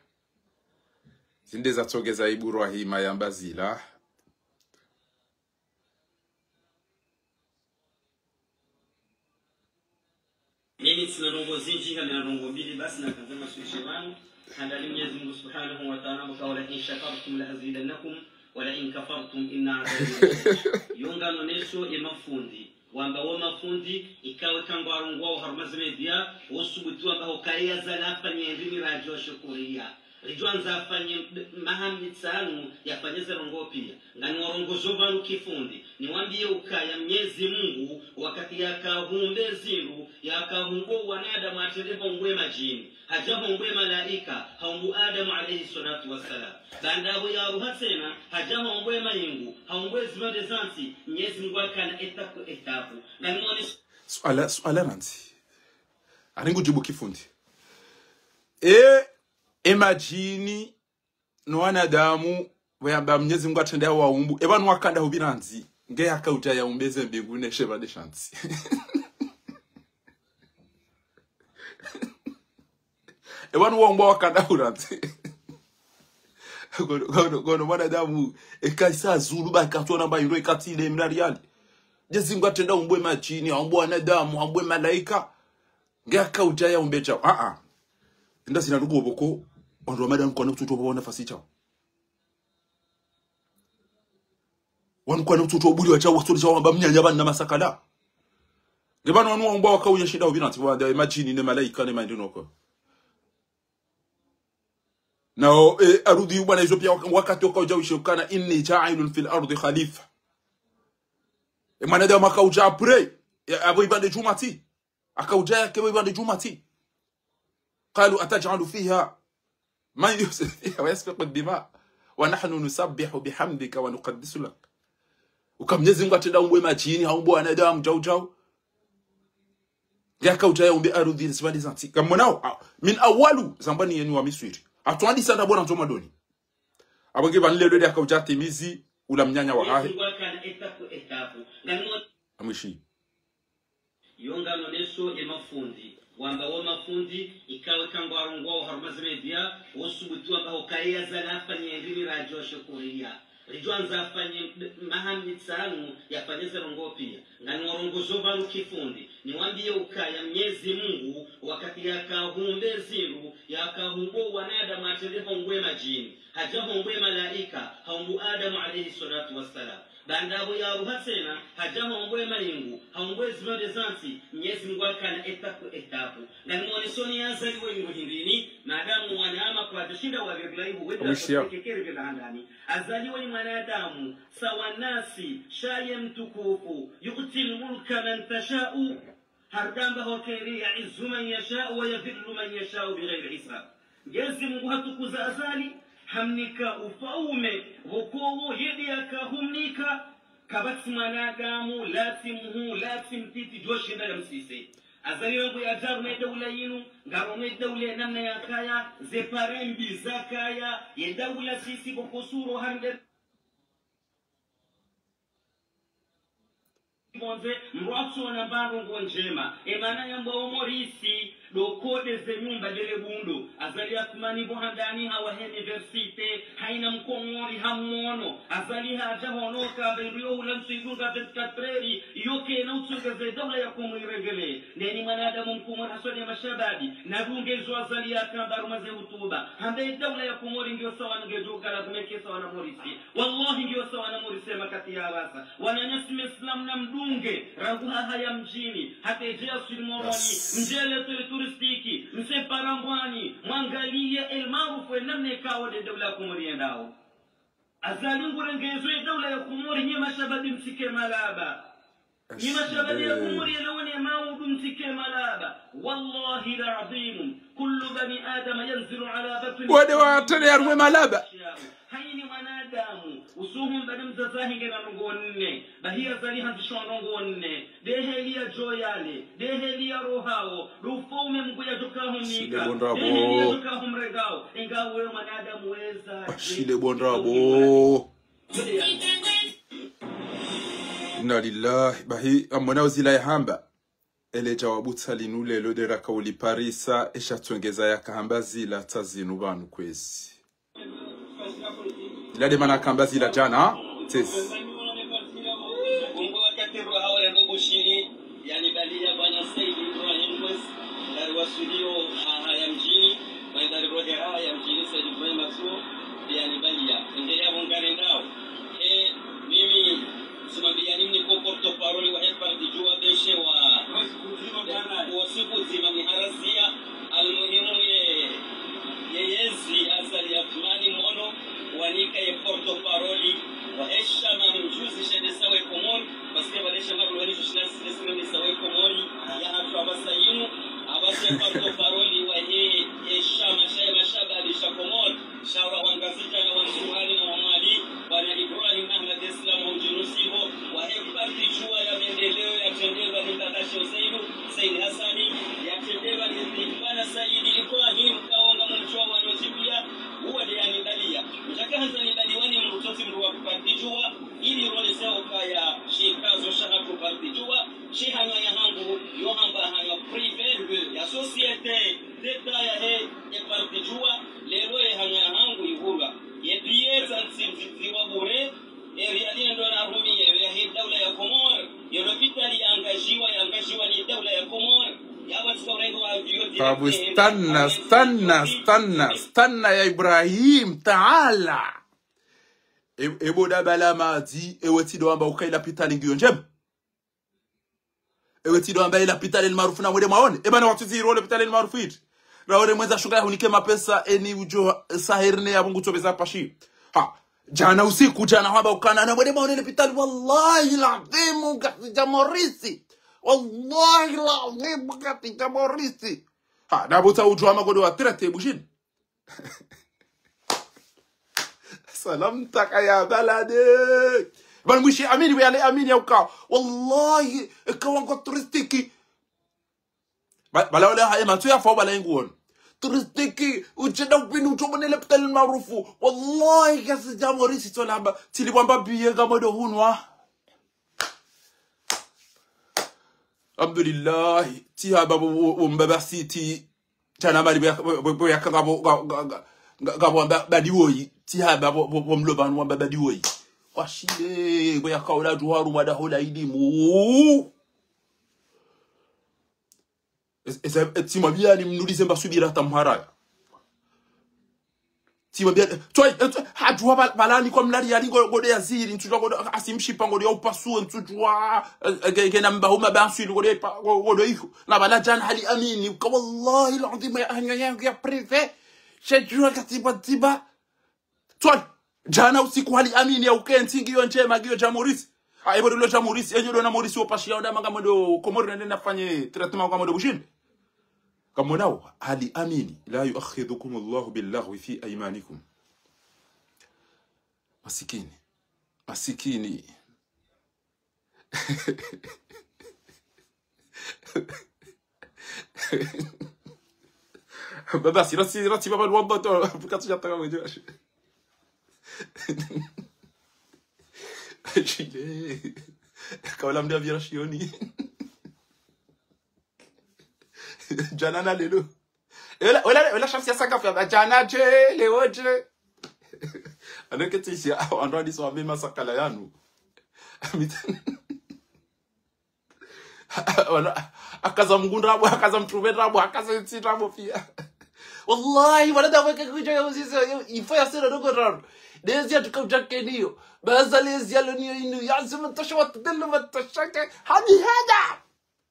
Zinde za tsoge za Iburahima yamba zila. Mimi tsina ndrongo zindji, ngamina ndrongo mbili basi, nakandza maswilishe pvanu. Handani Mwenyezi Mungu Subhanahu wa Ta'ala, mbuka: "Wala in shakartum la azidannakum, wala in kafartum inna adhabi lashadid." Yo ngano neso ye mafundi, wamba wo mafundi, ikawe kangwarongwao harumwa ze media, wo subuti wamba ho kaya zala afanye ndimi radjo shukuriya. Ridjo andza afanye maha mitsanu yafanye ze ndrongo piya. Ngani warongozo pvanu kifundi. Niwambiye ukaya Mnyezi Mungu, wakati yakahumbe zindru, yakahumbu wanadamu hatrende hahumbu ye madjini. Hadja hahumbu ye malaika, hahumbu Adamu alayhi swalatu wassalam. Baanda yapvo yaruha tsena, hadja hahumbu ye mayingu, hahumbu ye zipvandre za ntsi, Mnyezi Mungu hakana étape étape. Ngani mwone Suala, suala nandzi. Ani ngu djibu kifundi. E, e madjini, no wanadamu, pvo yamba Mnyezi Mungu hatrende hawahumbu, e pvanu wakanda hupvira ndzi, nge yakaudja yahumbe ze mbingu ne shepvandre sha ntsi. E pvanu wahumbu wakanda hupvira ndzi. Ngono, ngono, ngono mwanadamu, eka isa zulu ba ikatsuona mba indro ikatsi ile mna riyali. Mnyezi Mungu hatrende hahumbu e madjini, hahumbu wanadamu, hahumbu e malaika. Nge yakaudja yahumbe djao. Ah, ah. Inda zina ndugu wopvoko, wandru wa mada nkwana kutsutso pvwa nafasi djao. Wanu kwana kutsutso buli wa djao, watsotsi djao, wamba mnyanya pvanu na masakala. Nge pvanu wanu wahumbu wakauya shinda hupvira ntsi, wanda e madjini, ne malaika, ne mandri noko. Nao, e, arudhi yubana izo piya wak-, wakati wakaudja wishe ukana, "Inni ja'ilun fil ardi khalifa." E mwanadamu akaudja après, e, apvo ipvandre djumati. Akaudja yake pvo ipvandre djumati. "Qalu ataj'alu fiha man yufsidu fiha wa yasfiku ad-dima wa nahnu nusabbihu bihamdika wa nuqaddisu lak." Uka Mnyezi Mungu hatrende hahumbu e madjini, hahumbu wanadamu, djao, djao. Yakaudja yahumbe arudhi, zipvandre za ntsi. Kamwonao, a, min awalu, zambwani yeni wa Miswiri. Hatwandisa nda bona nzo madoni. Apvo nge pvanu lelo nde yakaudja yatimizi, ula mnyanya wahahe. Amwishi. Yo ngano neso ye mafundi, wamba wo mafundi, ikawe kangwarongwao harumwa ze media, wo subuti wamba ho kaya zala afanye ndimi radjo shukuriya. Ridjo andza afanye maha mitsanu yafanye ze ndrongo piya. Ngani warongozo pvanu kifundi. Niwambiye ukaya Mnyezi Mungu, wakati yakahumbe zindru, yakahumbu wanadamu hatrende hahumbu e madjini. Hadja hombo ye malaika, hombo Adamu alayhi swalatu wassalam. Baanda yapvo yaruha tsena, hadja hombo ye mayingu, hombo ye zipvandre za ntsi, Mnyezi Mungu hakana étape étape. Ngani mwonesoni yazaliwa ni hindrini, maadamu wanadamu kwadjashinda wapvire iho wenda Mwishiya. Kekere pvira handani. Azaliwa ni mwanadamu, sawa nasi, sha ye mtukufu, يؤتي الملك من يشاء. Haramba ho kheri, يعز من يشاء ويذل من يشاء بغير حساب. Mnyezi Mungu hatukuza Azali, hamnika ufaume, pvoko wo yeye yaka humnika, kapvatsi mwanadamu, latsi mhuu, latsi mtiti, djoshinda yamsise. Azali rangu yadja harumwa ye daula yinu, ngarumwa ye daula ye namna yakaya, ze pare mbi zakaya, ye daula sisi pvoko suro hande pvondze, mdru atsona mba ndrongo ndjema. Emana yambwa o Morisi, ndo kode ze nyumba ndele bundo. Azali Assoumani pvo handani hawaha université, haina Mkomori hamwono. Azali hadja hono kamba indru yo hula ntsu idunga vingt-quatre heures, iyo kena utsongeze daula ya Komori irengele. Neni mwanadamu Mkomori haswali ya mashababi, nadunge zo Azali yakamba harumwa ze hutuba. Hambe daula ya Komori ngiyo sawa nge djo kala kumeke sawa na Morisi. Wallahi, ngiyo sawa na Morisi ye makati ya pvasa. Wananyasi Maislamu namdunge, rangu Hahaya Mdjini, hata edje ya swili Moroni, mdje le tori-, touristique, mse para mbwani, mwangaliye El Maarouf ye namna ikao nde daula ya Komori yendao. Azali ngurengezo ye daula ya Komori, nyi mashababi mtsike malaba. Nyi mashababi ya Komori yelewone maudu mtsike malaba. والله العظيم، كل بني آدم ينزل على بطن أمه. Wade wa tele ya ruwe malaba. Haina mwanadamu, usuhumba ne mdzadze wahe ngena ndrongo nne. Bahi Azali handzisho ndrongo nne. Nde heli yadjo yale, nde heli yarohao, ndo ufaume Mungu yadjoka humnika, nde heli yadjoka humrengao. Inga we mwanadamu weza. Ashile bo ndrabo. Inna lillahi. Bahi, amwona uzila yahamba. Ele djawabu tsa linu lelo nde raka uliparisa, esha tsongeza yakahamba zila tsa zinu pvanu kwezi. Ila nde mana kamba zila djana, tsezi. Mungu wakati roha wa rendo bushiri, yani bali ya bwana Said Ibrahim Kwezi, ndari wa studio Hahaya Mdjini, wa ndari rohe Hahaya Mdjini, Said Ibrahim Atsuo, yani bali ya. Nge ya bungare ndao. E, mimi, simwambia ni mniko porte-parole wa he parti Juwa beshe wa, wa siku ndzima ni harazia, almuhimu ye, ye yezi Azali Assoumani mwono, wanika ye porte-parole, wa he shama mdjuzi sha nde sawa ye Komori, parce que pvale shama kulwani shushina sile sile nde sawa ye Komori, ya hatru apvasa yinu, apvasa ye porte-parole, wa he, he shama sha ye mashababi sha Komori, sha wa Ngazidja na wa Ndzuwani na wa Mwali, bwana Ibrahim Ahmed Islam wa mdjini Usiho, wa he parti Juwa ya maendeleo ya trendelwa ni mbaba she Usaidu, Said Hassani, ya trendelwa ni bwana Said Ibrahim Kaonga mdjuwa wa Nozibia, uwa nde ya nibaliya. Mdjaka handza nibaliwa ni mdru tsotsi mdru wa parti Juwa, ili ronese ukaya shikazo sha hatru parti Juwa, shi hanywa ya hangu, yo hamba hanywa privé, ya société d'État ya he, ye parti Juwa, lelo ye hanywa ya hangu ihulwa. Ye billet za ntsi ziwa bure, e riali ndo na rumi ye, ya he daula ya Komori, ye lopitali ya angajiwa, ya angajiwa ni daula ya Komori, ya watsika urengo wa avion direct. Babu, stanna, stanna, stanna, stanna ya Ibrahim, taala. E, e boda bala madzi, ewe tsi ndo amba uka ila pitali ngiyo ndjema. Ewe tsi ndo amba ila pitali El Maarouf na mwende mwaone. E bana watsu ziro le pitali El Maarouf iti. Raore mwendza shunga ya hunike mapesa eni udjo sahirine ya bungu tso beza pashi. Ha. Djana usiku, djana hamba ukana na mwende mwaone le pitali. Wallahi ladhimu Ngazidja Morisi. Wallahi ladhimu Ngazidja Morisi. Ha, na bota udjo ama kodo wa traité bushini. Salam taka ya balade. Bal mwishi amini, we ale amini ya uka. Wallahi, eka wangu touristique. Ba-, bala wale ha, ema tu ya fa bala inguon. Touristique, udjenda upini utomone le pitali El Maarouf. Wallahi, Ngazidja Morisi tsolamba. Tili wamba billet nga modo hunwa. Alhamdulillah, tsi hamba bo, bo, bo mbaba siti. Tsana mali bo ya, bo, bo, bo ya kanga bo, ga, ga, ga, ga, ga bo amba badi woyi. Tsi hamba bo, bo, bo mlo pvanu amba badi woyi. Washile, bo ya kaula duharu mada hola ilimu. Es-, es-, etsi mabiyani mnulize mba subira tamharaya. Tsi mambia, toi, toi, hadjua bal-, balani kwa mlali yali ngo-, ngode ya ziri, ntsudjua ngode, asi mshipa ngode ya upasue, ntsudjua, eh, eh, ke-, kena mbahu mabanswili ngode pa-, ngo-, ngode iho. Na bala djana hali amini, uka wallahi l'azim ya, ya, ya, ya privé. Shedjua katiba, tiba. Toi, djana usiku hali amini ya ukentsi ngiyo ndjema, ngiyo dja Maurice. Ah, ebo ndo dja Maurice, enyo ndo na Maurice wo pashi ya onda manga mwendo Komori nende nafanye traitement kwa mwendo Bushini. Kamonao, hali amini, لا يؤاخذكم الله باللغو في أيمانكم. Masikini. Masikini. Baba, si rati, rati, baba, luamba to, bukatu ya taka mwenye. Chile. Kaula mdia vira shioni. Djana na lelo. Ela, ela, ela shamsi ya sakafu ya djana dje, leo dje. Anoketisi, wandru wadiso wambe masakala yanu. Amita-, wana, akaza Mngu ndrabo, akaza mtrume ndrabo, akaza ntsi ndrabo pia. Wallahi, wana dawe ke kujo ya uzizo, ifo ya sera ndogo ndrabo. Lezi ya tuka ujakeniyo. Baza lezi ya loniyo inu, ya zima tosha watudelo matosha ke. Hadi hada.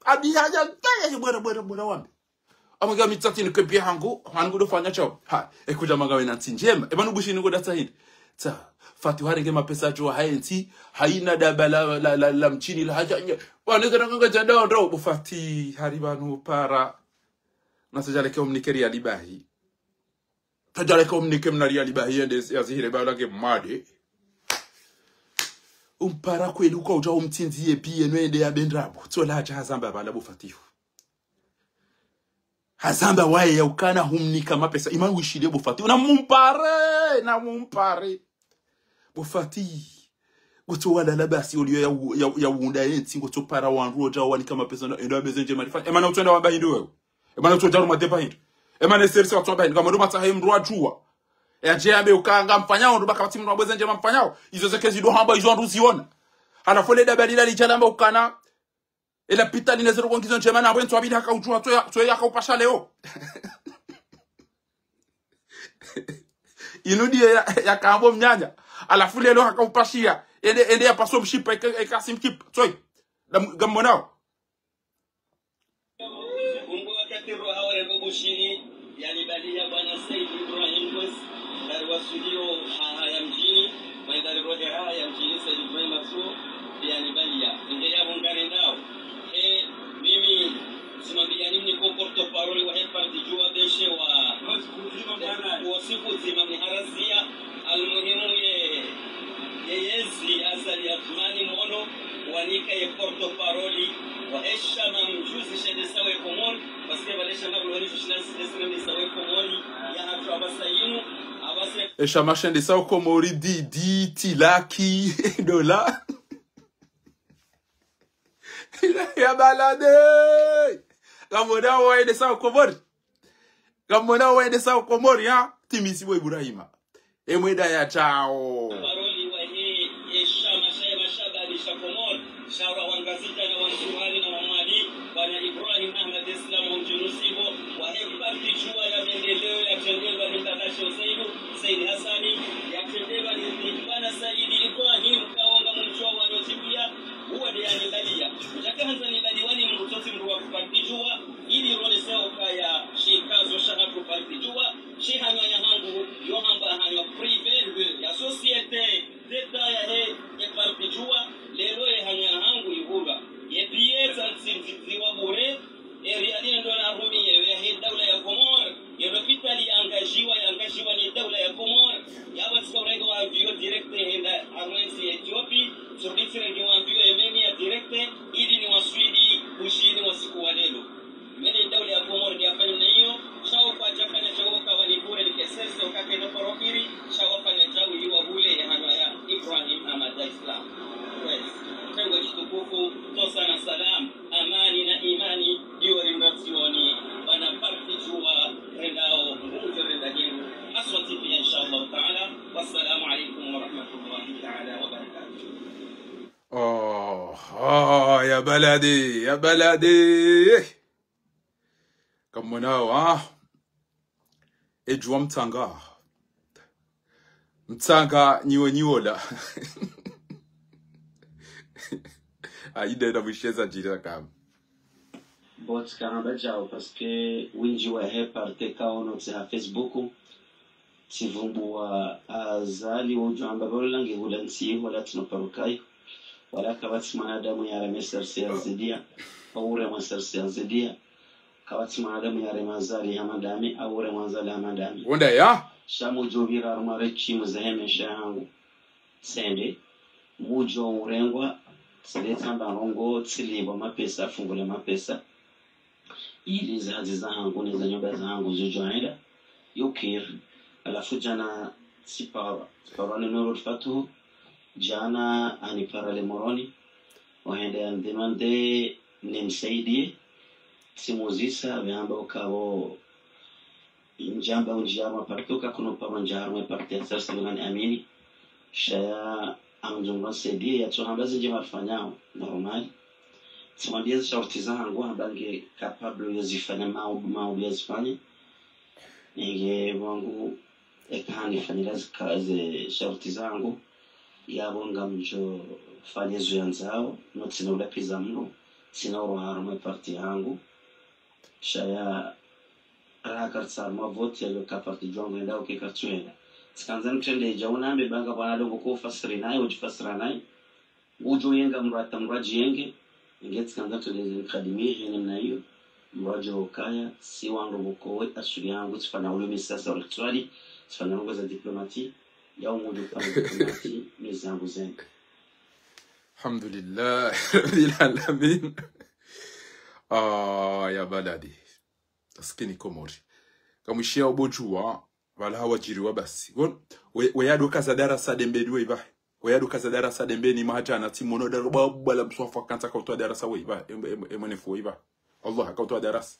Abi haja, bwana, bwana, bwana, bwana wambe. Amwambia mitsatsi ni kebia hangu, hangu ndo fanya chao. Ha, ekuja manga wena ntsi ndjema. Eba nubushi ni ngoda tsahindi. Tsa, Fati harenge mapesa djo haentsi, haina daba la, la, la, la mtshini la haja, nye. Wane kana nganga dja ndo, ndo, bo Fati, hari banu para. Nasa djaleke omnikeri ya libahi. Tadjaleka omnike mna riali bahi yende yazihire bala ke made. Umpara kweli uka udja umtsindzi ye piye no yende ya be ndrabo. Tsola hadja hazamba bala bo Fatihu. Hazamba waye ya ukana humnika mapesa. Imani wishile bo Fatihu. Na mumpare, na mumpare. Bo Fatihu. Ngotso walala basi oliyo ya u-, ya, ya unda yentsi, ngotso para wandru odja wanika mapesa na, enda wabeze ndje marifanya. Emana utswenda wamba hindru wewe. Emana utsodja ruma depa hindru. Emana eserisi watsu wamba hindru. Kamwendo matsaha emndru wadjuwa. Yadje yambe uka ngamfanyao, ndo baka pvatsi mndru wabweze ndje mamfanyao. Izo zeke zido hamba, izo wandru ziona. Halafu ele daba lila lidja lamba ukana. Ela pita line zero kongizo ndjema na bwentso wabili haka udjuwa, tsoya, tsoya haka upasha leo. Inu ndiye ya, ya kambo mnyanya. Halafu lelo haka upashia. Ende, ende ya paso mshipa, eka, eka si mshipa. Tsoyi. Ngamwonao. Mungu wakati roha wa Rebo Bushini, yani bali ya bwana Said Ibrahim Bwes, ndari wa studio, haha ya mdjini, ma ndari rohe haha ya mdjini, Said Ibrahim Matso, yani bali ya. Nge ya bungare ndao. E, mimi, simambi yani mniko porte-parole wa he parti Juwa deshe wa, wa siku ndzima miharasia, Almuhimu ye, ye yezi Azali Assoumani mono, wanika ye porte-parole, wa eshama mdjuzi shende sawe Komori, parce que bale shama bulwani shushina sile sile sawe Komori, ya hatu abasa yinu, abase. Eshama shende sawe Komori, di, di, tilaki, dola. Ya balade. Kamwonao waende sawe Komori. Kamwonao waende sawe Komori, ha? Timisi bo Ibrahima. Emwenda ya chao. Paroli wa he, eshama sha mashababi sha Komori, shawura wangazidja na wansuhali na wamwali, bwana Ibrahim Ahmed Islam Mdjunusibo, wa he parti Juwa ya maendeleo ya tendelwa ni Mbagashe Usaidu, Said Hassani, ya tendelwa ni bwana Said Ibrahim Kaonga Mdjuwa wa Notibia, uwa de ya nibaliya. Mdjaka handza nibaliwa ni mndru tsotsi mndru wa parti Juwa, ili ronese okaya shikazo sha hatru parti Juwa, shihanywa ya hangu, yo hamba hanywa privé, ya société d'État ya he, ye parti Juwa, lelo ye hanywa ya hangu ihulwa. Ye piye tsa ntsindzi wa bure, eriali ndo na rumi ye ya he daula ya Komori, ye lopitali ya angajiwa, ya angajiwa ni daula ya Komori, ya watsika urenge wa avion direct henda harumwa entsi ya Ethiopie, surdi tsirenge wa avion Yemeni ya direct, ili ni waswili, Bushini wa siku wa lelo. Mene daula ya Komori ni afanya na iyo, shawo kwadjafanya shawo kawa ni bure ni keserse, ukake no porofiri, shawo fanya shawo iwa hule ya hanwa ya Ibrahim Ahmed Islam. Kwezi. Tengwe shitukufu, tosa na salam, amani na imani, iyo rimratsioni, bwana parti Juwa, rendao, mundjo renda hinu, haswa T V, inshallah ta'ala. Wassalamu alaikum wa rahmatullahi ta'ala wa barakatuh. Oh, oh, ya balade, ya balade. Kamwonao, ah. Edjuwa mtsanga. Mtsanga nyiwe nyiwola. Ayi nde na mwishe zadjiri kama. Bon, tsikamba djau, parce que windji wahe parti kaono tsi ha Facebook, tsivumbuwa Azali wudjo amba balola nge hula ntsi, wala tsino parukayo. Wala kapvatsi mwanadamu yarema S R C ya Azidia, au urema S R C ya Azidia. Kapvatsi mwanadamu yarema Azali hama ndami, au urema Azali hama ndami. Wonda ya? Sha mudjo pvira harumwa régime zahe maesha yahangu. Tsende, mudjo urengwa, tsende tsamba ndrongo, tsilipvwa mapesa, fungule mapesa. Ili ze hazi zahangu, ne za nyumba zahangu zidjo henda. Yukiri. Halafu djana tsiparwa. Tsiparwa ni Nuru Fatuhu. Djana hanipara le Moroni. Ohende yandemande nimsaidie. Tsimuzisa, pvehamba ukapvo ndjamba undjia harumwa parti, uka kuno paro ndjia harumwa parti ya S R C ngani amini. Sha ya amdjunga saidie, yatso hamba zindji marifanyao, normal. Tsimwambia ze sharuti zahangu, hamba nge capable yo zifanya maudu, maudu ya zifanya. Nge wangu, eka hanifanyila zika-, ze sharuti zahangu, yapvo ngamdjo fanya zo yandzao, no tsina ulapiza mdru, tsina uroha harumwa parti yahangu. Sha ya raha kartsi harumwa vote, yalo ka parti djwangu henda, uke kartsu henda. Tsikandza nitrende dja unambe banga bwana ndrongo ko fasiri naye, udjifasira naye. Udjo yenga mdru hata mdru adjiyenge, nge tsikandza nitrende ze nikadimi, hene mna iyo. Mdru adjo ukaya, si wandru bukowe, asuli yahangu, tsifanya ulumi sasa, uliktswali, tsifanya ndrongo za diplomati, ya umudjo kufanya diplomati, mi zangu zende. Alhamdulillah, Rabbil Alamin. Ah, ya baladi. Maskini Komori. Kamwishiya ubodjuwa, pvala hawadjiriwa basi. Bon, we, we yado kaza darasa dembeni we iba. We yado kaza darasa dembeni mahadjana tsi mono daro ba, bala mswafu kantsa kautowa darasa we iba. Em, em, em, nefu we iba. Allah, kautowa darasa.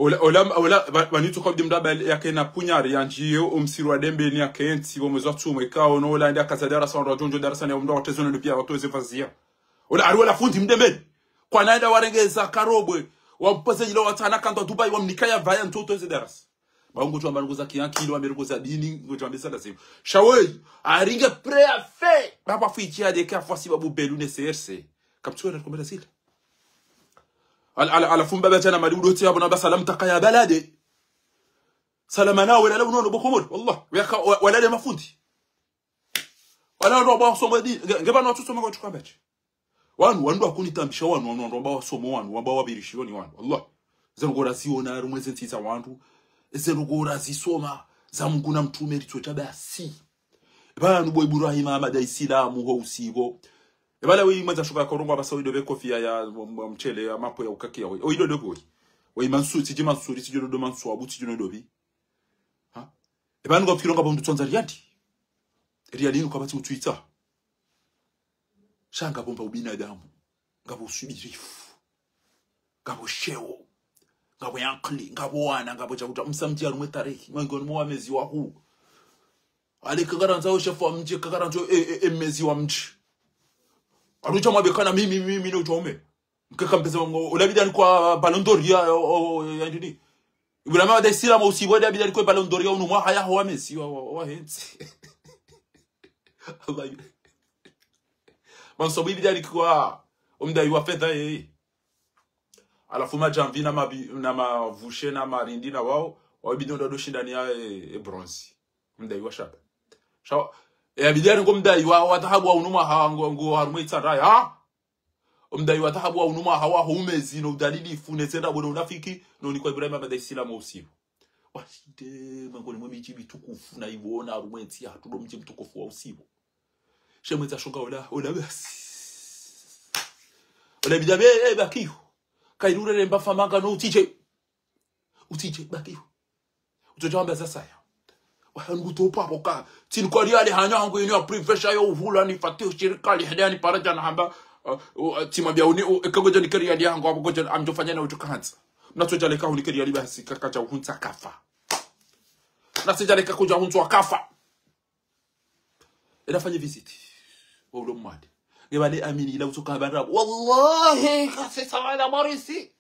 Ola, ola, ola, ba, banitso kwa bidi mdru aba yake na punyari yandjiye omsiri wa dembeni yakentsi, bo mwezi wa tsumwe, kaono, ola, ndi akaza darasa, wandru wadjondjo darasa, ne omdru watezo ne pia, watoze fazia. Ola, ari wala fundi mdembeni. Kwana enda warengeza karobwe, wampoze ilo watsana kandwa Dubai, wamnika ya vaya, ntso utoze darasa. Ba ngudjo amba ndrongo za kiyankili, wambe ndrongo za dini, ngudjo amba sala zimu. Sha we, aringe préfet, baba fiti ya deke afwasi babu Belu ne C R C. Kaptsuwe na komela zila. Al, al, ala fumba ba djana mali udoti ya bona ba salam taka ya balade. Salama na wala la unono bo Komori, wallah. Weka, wa-, wala le mafundi. Wala ndo ba somo di, nge, nge ba no tu somo kwa tukambache. Wanu, wanu wakunitambisha wanu, wanu, wanu, wamba wasomo wanu, wamba wabirishi wani wanu. Allah. Ze ndrongo raziona, rumwe ze ntsi za wandru. Ze ndrongo razisoma, za Mungu na mtrume, ritso taba si. Pvanu bo Ibrahima, Ahmada, Isilamu, ho usibo. Epvala we imwenza shuka korongo abasa wido be kofia ya, m-, m-, mchele, ya mapo ya ukakia we. Oido do boy. We Mansuri, tiji Mansuri, tiji do Mansuri, abu tiji no dobi. Ha? Epvanu nga fikiro nga bo mdru tsondza riandi. Riandi inu kapvatsi utwitsa. Sha ngapvo mba ubinadamu, ngapvo usubirifu, ngapvo sheo, ngapvo yankili, ngapvo wana, ngapvo chakuta msamdji harumwe tarehi, mwengoni mwa wamezi wahu. Ale kakaranza o shefu wa mdji, kakaranza e, e, e mezi wa mdji. Alucha mwabekana mimi, mimi, mimi, no uchome. Mkeka mpesa wangu, ola bidi anikwa Ballon d'Or ya, o, o, ya ndini. Ibrahima wa Daisila ma usibo da bidi anikwa Ballon d'Or ya unu mwaha ya ho wa Messi, wa, wa, wa hentsi. Allah. Mansobu bidi anikwa, omdayi wa fedha ye. Alafu madjamvi na mabi-, na mavushe na marindi na wao, wao bidi ndo shindani ya, e, e bronze. Omdayi wa shaba. Sha, e, bidi anikwa omdayi wa, wa dhahabu wa unu mwaha ngo, ngo harumwe itsara ya. Omdayi wa dhahabu wa unu mwaha waho umezi no udhalilifu, ne zenda bo no unafiki, no unikwa Ibrahim Ahmed Isilamu wa usiru. Washinde, mengoni mwe midji mitukufu na iwona harumwa entsi yahatru ndo mdji mtukufu wa usiru. She mwendza shonga ola, ola basi. Ola bida be, eh, bakiyo. Kayirure remba famanga no utije. Utije, bakiyo. Utsodja wamba za saya. Wahangu topa boka. Tsini kwa riali hanya hangu inu ya privesha yo uhula ni fati ushirika li hede ya ni paradja na hamba, uh, uh, tima bia uni, uh, eka ngodja nike riali hangu, hapo ngodja amdjo fanya na udjo kahandza. Mna tsodja leka hunike riali basi kaka dja uhundza kafa. Mna tsodja leka kudja hundza kafa. Ela fanye visite. Wa ulo mwade. Nge bale amini ila utsoka habari rabu. Wallahi, kasi sawa la Morisi.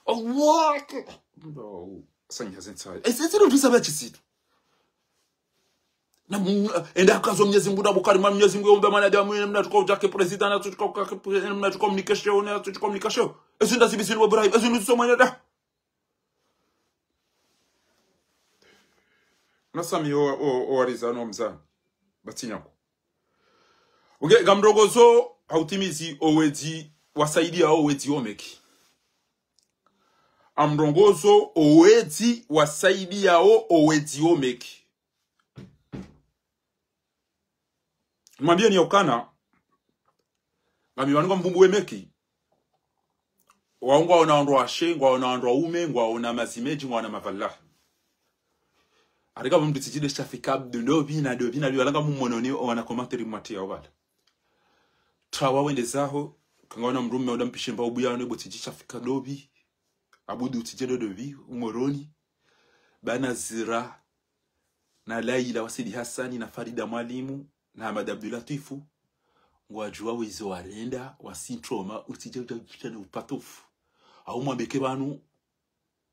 Wallahi. No. Sanya zentsayi. Ese, ese ndo tusa ba chisitu. Na mu-, enda kazo Mnyezi Mungu na bukari ma Mnyezi Mungu yombe mwanadamu, ena mna tuka udjake president, na tuka udjake, ena mna tuka communication, na tuka communication. Ese nda zibisi ni Ibrahim, ese nda zisoma nda. Na sami o, o, o warizano mzano. Batsinyako. Oke, ngamrongozo, hautimizi, owedzi, wasaidia, owedzi, omeki. Amrongozo, owedzi, wasaidia, o, owedzi, omeki. Mwambie ni yaukana, ngami pvanu ngam vumbuwe meki. Wao ngwaona wandru washe, ngwaona wandru waume, ngwaona mazimedji, ngwaona mavalaha. Arika pvo mndru tsidjile shafika abdu ndopvi, na ndopvi, na ndopvi, walanga mumononi, owana commentaire mwatria opvala. Trawa wende zaho, kangaona mndru mme oda mpishe mba ubuya, ne bo tsidji shafika ndopvi. Abudu tsidje ndopvi, umoroni. Bana zira. Na Laila wa Said Hassani, na Farida Mwalimu, na Ahmad Abdulatifu, ngwadjuwa wezo warenda, wasintroma, utsidje udja udjitane upatufu. Au mwambeke pvanu,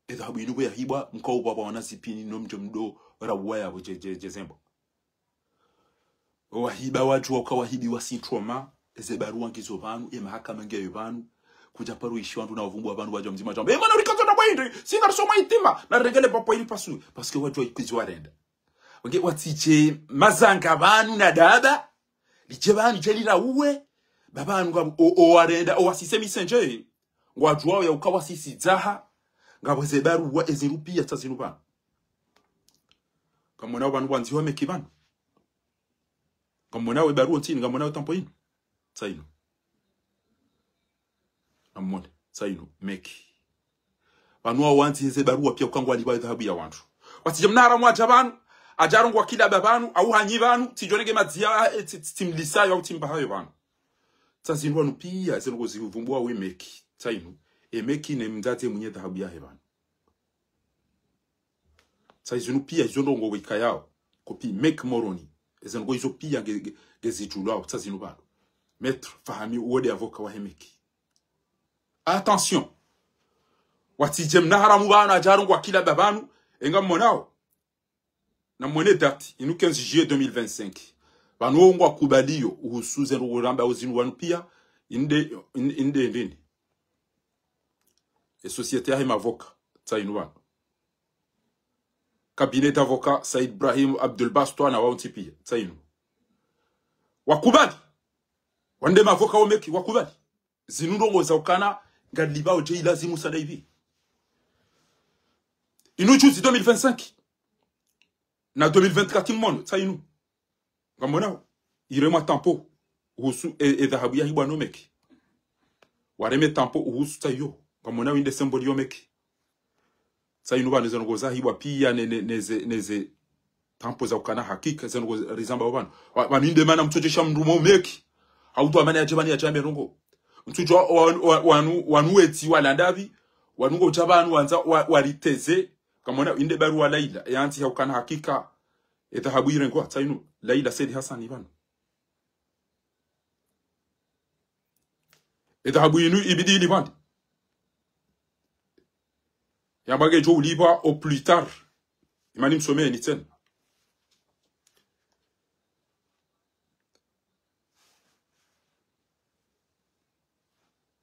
edhahabu inu pvo yahibwa, mkao upvapva wana zipini, no mdjo mdo, rabuwa yapvo dje, dje, dje zembo. Wahiba wadjuwa uka wahibi wasintroma, eze baruwa ngizo pvanu, e mahakama ngiyo pvanu, kudja paro ishi wandru na wavumbua pvanu wadja mdzima djamba. E mana urikazo na bwende, singa risoma itima, na rengele papo ili pasu, parce que wadjuwa ikwizi warenda. Oke, watsidje mazanga pvanu na daba, lidje pvanu dje lila uwe, ba pvanu nga o, o warenda, o wasise misenje, ngwadjuwa ya uka wasisi dzaha, ngapvo ze baruwa ezindru pia tsa zinu pvanu. Ngamwonao pvanu pvwandziwa meki pvanu. Ngamwonao e baruwa ntsini, ngamwonao tampo inu. Tsa inu. Namwone, tsa inu, meki. Pvanu wao wandzi heze baruwa pia uka ngwalipva edhahabu ya wandru. Watsidje mna haramu adja pvanu, adja arongowa kila ba pvanu, au hanyi pvanu, tsidjonenge madziya, eh, tsi-, tsi-, tsimlisayo, au tsimbahayo pvanu. Tsa zindru pvanu pia, eze ndrongo zivumbua we meki. Tsa inu, e meki ne mdzadze mwinyi edhahabu yahe pvanu. Tsa izinu pia izo ndrongo wikayao. Kopi meki Moroni. Eze ndrongo izo pia nge, nge, ngezidjulwao. Tsa zinu pvanu. Maître Fahami uwo nde avocat wahe meki. Attention. Watsidje mna haramu pvanu adja arongowa kila ba pvanu. E ngamwonao. Namwone date. Inu quinze juillet deux mille vingt-cinq. Pvanu wo ngwakubaliyo. Uhusu ze ndrongo ramba uzinu pvanu pia. Inde, in-, inde, inde, inde. E société yahe mavocat. Tsa inu pvanu. Cabinet d'avocat Said Ibrahim Abdul Bastwa na wao ntsi pia. Tsa inu. Wakubali. Wande mavocat wo meki, wakubali. Zinu ndrongo za ukana, ngalipvao dje ilazimu sada ipvi. Inu juzi deux mille vingt-cinq. Na deux mille vingt-quatre mmono, tsa inu. Ngamwonao, iremwa tampo, uhusu, e, edhahabu yahibwa no meki. Wareme tampo, uhusu tsa iyo. Ngamwonao inde symbole yo meki. Tsa inu pvanu eze ndrongo zahibwa pia ne, ne, neze, neze tampo za ukana hakika, eze ndrongo rizamba pvanu. Wa, pvanu inde mana mtsodjesha mndru mo meki. Hautu amane adje pvanu yadje ambe ndrongo. Mtsodjo wa, wa, wa, wanu, wanu wetsi walandapvi, wanu ngodja pvanu wandza, wa, wariteze, ngamwona inde baruwa Laila, yandzi ya ukana hakika, edhahabu irengwa, tsa inu, Laila Said Hassani pvanu. Edhahabu inu ibidi ilipvwa ndi. Yamba ngedjo ulipvwa au plus tard. Imani msomeni tsena.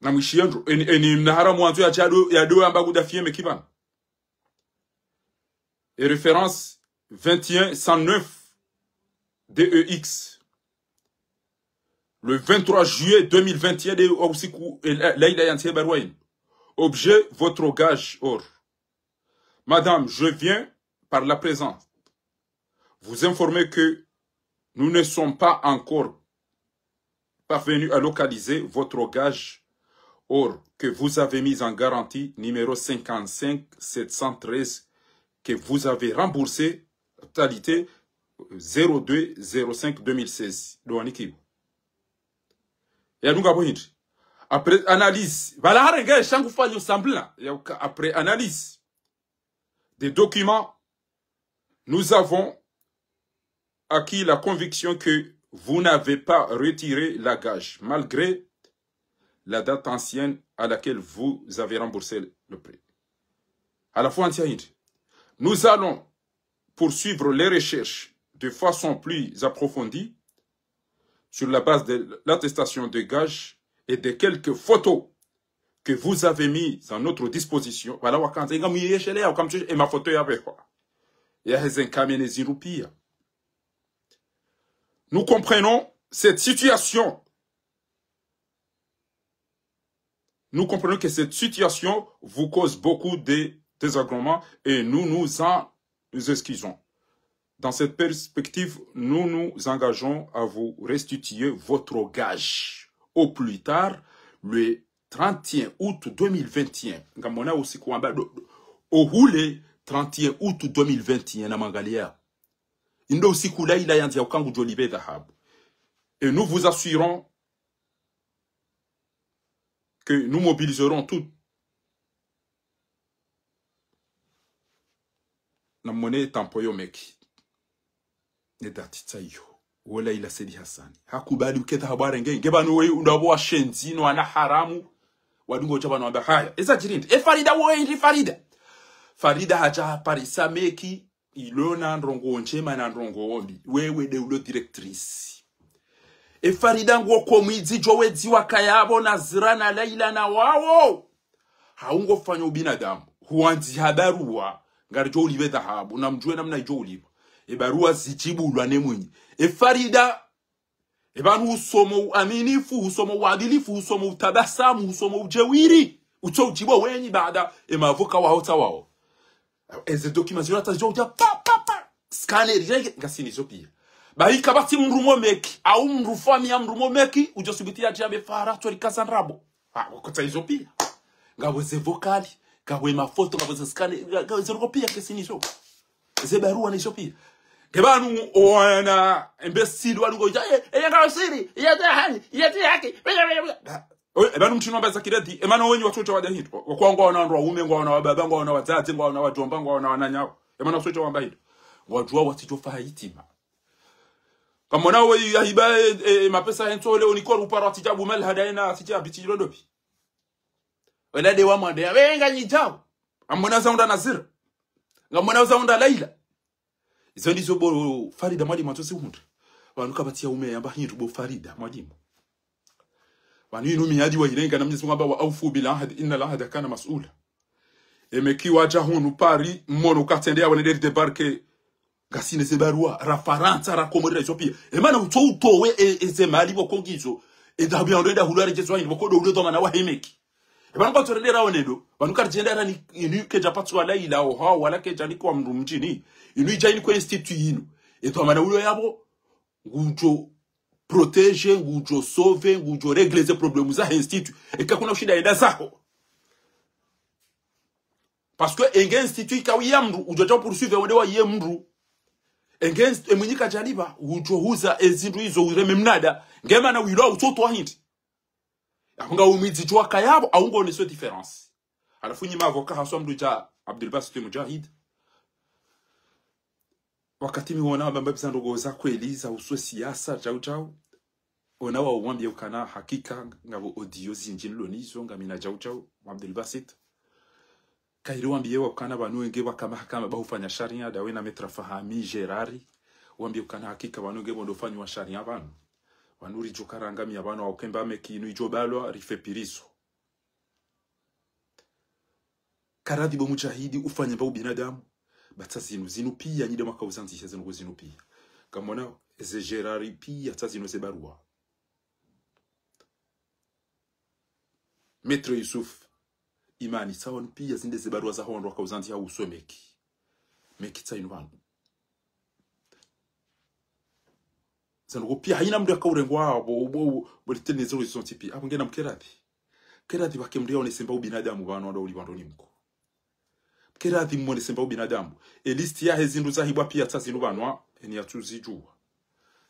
Namwishiye ndro, eni, eni mna haramu wandzo yadje ado, yado yamba kudafiye meki pvanu. E référence vingt et un cent neuf D E X. Le vingt-trois juillet deux mille vingt et un, nde usiku, eh, la, la, la, yanti barua inu. Objet, votre gage, or. Madame, je viens par la présente vous informer que nous ne sommes pas encore parvenus à localiser votre gage, or que vous avez mis en garantie numéro cinquante-cinq sept cent treize, que vous avez remboursé totalité zéro deux zéro cinq deux mille seize. Donc, on est qui ? Ya dunga bo hindri. Après analyse, voilà, harenge shangu fanyo sambla. Ya uka, après analyse des documents, nous avons acquis la conviction que vous n'avez pas retiré la gage, malgré la date ancienne à laquelle vous avez remboursé le prêt. À la fois, on tient. Nous allons poursuivre les recherches de façon plus approfondie sur la base de l'attestation de gage et de quelques photos que vous avez mises à notre disposition. Voilà, wakandza, inga muyeshele ya ukamtsu, e mafoto ya behwa. Ya hezen kamene zirupia. Nous comprenons cette situation. Nous comprenons que cette situation vous cause beaucoup de désagréments et nous nous en, nous excusons. Dans cette perspective, nous nous engageons à vous restituer votre gage au plus tard le trente et un août deux mille vingt et un. Ngamona usiku wamba do, do, ohule trente et un août deux mille vingt et un na mangalia. Indo usiku la ila yanzi ya ukangu djo libe dhahabu. Et nous vous assurons que nous mobiliserons tout. Na mone tampo yo meki. Ne dati tsayo. Wola ila Sedi Hasani. Hakubali uketa habware nge. Nge banu we undabo wa shenzi no wana haramu. Wadungo cha banu wamba haya. Eza jirindi. E Farida we ndi Farida. Farida haja haparisa meki. Ilo na ndrongo ndjema na ndrongo mbi. Wewe nde ulo directrice. E Farida ngo komwidzi djo wedzi wakayabo na Zira na Laila na wawo. Haungo fanya ubinadamu. Huandzi ha barua. Ngaridjo ulibe dhahabu. Na mdjuwe namna idjo uliba. E barua zidjibulwa ne mwinyi. E Farida. E banu usomo uaminifu, usomo uadilifu, usomo utabasamu, usomo ujewiri. Utso ujibo wenyi baada e mavoka wao tsa wao. Eze documents zilo hata zidjo uja pa, pa, pa. Scanner, yenge, ngasini zo pia. Ba ika bati mndru mo meki, au mndru fami ya mndru mo meki, udjo subiti ya djambe fara, tsori kaza ndrabo. Ah, wakotsa izo pia. Ngapvo ze vocal, ngapvo e mafoto, ngapvo ze scanner, nga, nga, ze roko pia kesini zo. Ze barua na izo pia. Nge banu wana imbécile wanu ngo, eh, eh, nga siri, ya te hali, ya te haki. Ba, oye, e banu mtino amba za kiredi, e mana wenyi watsotsha wada hindru. Wakwa ngwaona wandru waume, ngwaona wababa, ngwaona wadzadze, ngwaona wadjomba, ngwaona wananyawo. E mana watsotsha wamba hindru. Ngwadjuwa watsidjo fa hitima. Kamona we ya hiba, e, e, e, mapesa hentso le onikoro upara watsidja bu mal hada ena, atsidja bitsi djilodopi. Wela nde wa mwande ya, we nga nyidjao. Amona za unda Nazira. Ngamona za unda Laila. Izo ndizo bo Farida Mwalimu atsosi hundre. Wanu kapvatsi ya ume yamba hindru bo Farida Mwalimu. Wanu inu miyadi wa irenga na Mwenyezi Mungu amba wa awfu bil ahdi inna al ahda kana mas'ula. E meki wadja hunu Paris, mmono katsende ya wane deri débarquer. Ngasine ze barua, ra Farantsa, ra Komori, ra Ethiopia. E mana utso utowe, e, e ze mali boko ngizo. E dhahabu ya ndo enda hulu ya redjezwa hindri, boko ndo ule dhwamana wa he meki. E pvanu kwatsorendera onendo, pvanu karidjenda rani inu kedja patsu wala ila oha, wala kedja nikwa mndru mdjini, inu idja inikwa institut inu. E dhwamana ulo yapvo, ngudjo protéger, ngudjo sauver, ngudjo régler ze problèmes za he institut. Eka kuna ushinda enda zaho. Parce que enge institut ika wiya mndru, udjo dja poursuivre wende wayiye mndru. Enge inst-, e mwinyi kadjaliba, udjo huza e zindru izo ureme mnada. Nge mana wilo utso towa hindri. Apvo nga umwidzi djuwa kayapvo, au ngo oneso différence. Halafu nyi mavoka haswa mndru dja Abdul Basit Mujahid. Wakati mi wona wamba mbapvi za ndrongo za kweli, za uswe siasa, djau djau. Wona wawambie ukana hakika, ngapvo audio zindji nilo nizo, ngamina djau djau, Abdul Basit. Kairi wambie wakana pvanu wenge waka mahakama ba hufanya sharia, ndawe na Maître Fahami, Gérard. Wambie ukana hakika pvanu wenge pvo ndo fanyiwa sharia pvanu. Pvanu ridjo karanga miya pvanu wa ukemba meki inu idjo balwa, rife pirizo. Karadhi bo Mujahidi ufanye mba ubinadamu. Ba tsa zinu, zinu pia, nyi nde mwaka uzandzisha zinu ko zinu pia. Kamona, eze Gérard pia, tsa zinu ze barua. Maître Youssouf Imani, tsaho wanu pia zinde ze barua zaho wandru wakauzandzi ha uso Meki. Meki tsa inu pvanu. Zandru ko pia haina mndru yakaurengwa, bo, bo, bo, bo litenezo izo ntsi pia. Apvo ngena mkeradhi. Mkeradhi pvake mndru yaonese mba ubinadamu pvanu wandru uli pvandru ni mko. Mkeradhi mwonese mba ubinadamu. E liste yahe zindru zahibwa pia tsa zinu pvanu, eni yatsuzijua.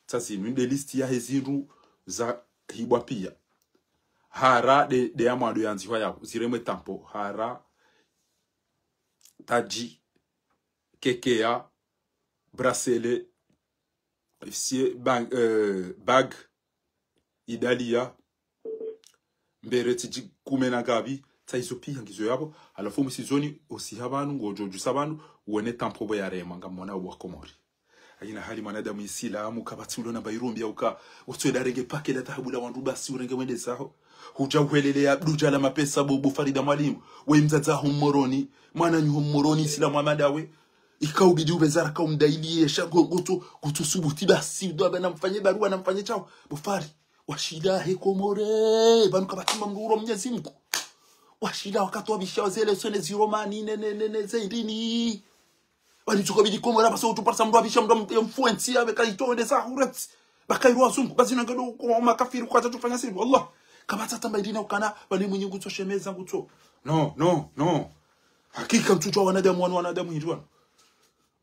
Tsa zinu, nde liste yahe zindru zahibwa pia. Hara de, de ya mwando yandzihwa yapvo. Ziremwe tampo. Hara, taji, kekea, bracelet, sie, bang, eh, bag, idalia, mbere tiji kume na ngapvi, tsa izo pia ngizo yapvo. Halafu mwisizoni, osiha pvanu, ngodjo djusa pvanu, uwone tampo pvo yaremwa, ngamwona uwa Komori. Haina hali mwanadamu isilamu, kapvatsi ulo na mba irumbi ya uka, utsoenda renge pake la tahabu la wandru basi urenge wende zaho. Hudja uhwelele ya duja la mapesa bo, bo Farida Mwalimu. We mdzadze ho Moroni, mwananyaho Moroni, isilamu amadawe. Ika ubidi ube zara ka umdaili yesha, ngo-, ngutso, ngutso subuti basi, ndo amba namfanye barua, namfanye tsaho. Bo Fari, washinda he Komori, pvanu kapvatsi mndru uro Mnyezi Mngu. Washinda wakati wabisha zele sone ziromani, ne, ne, ne, ne, zairini. Wani tsuko bidi Komori, pvasa utsu parisa mndru abisha mndru am-, influence ya beka ito wende za huret. Baka iru wazungu, basi nange ndo kwa makafiri kwa tatu fanya siri. Wallah. Kapvatsa tamba irina ukana, wani mwinyi ngutso shemeza ngutso. No, no, no. Hakika mtsudjua wanadamu wanu, wanadamu hindri wanu.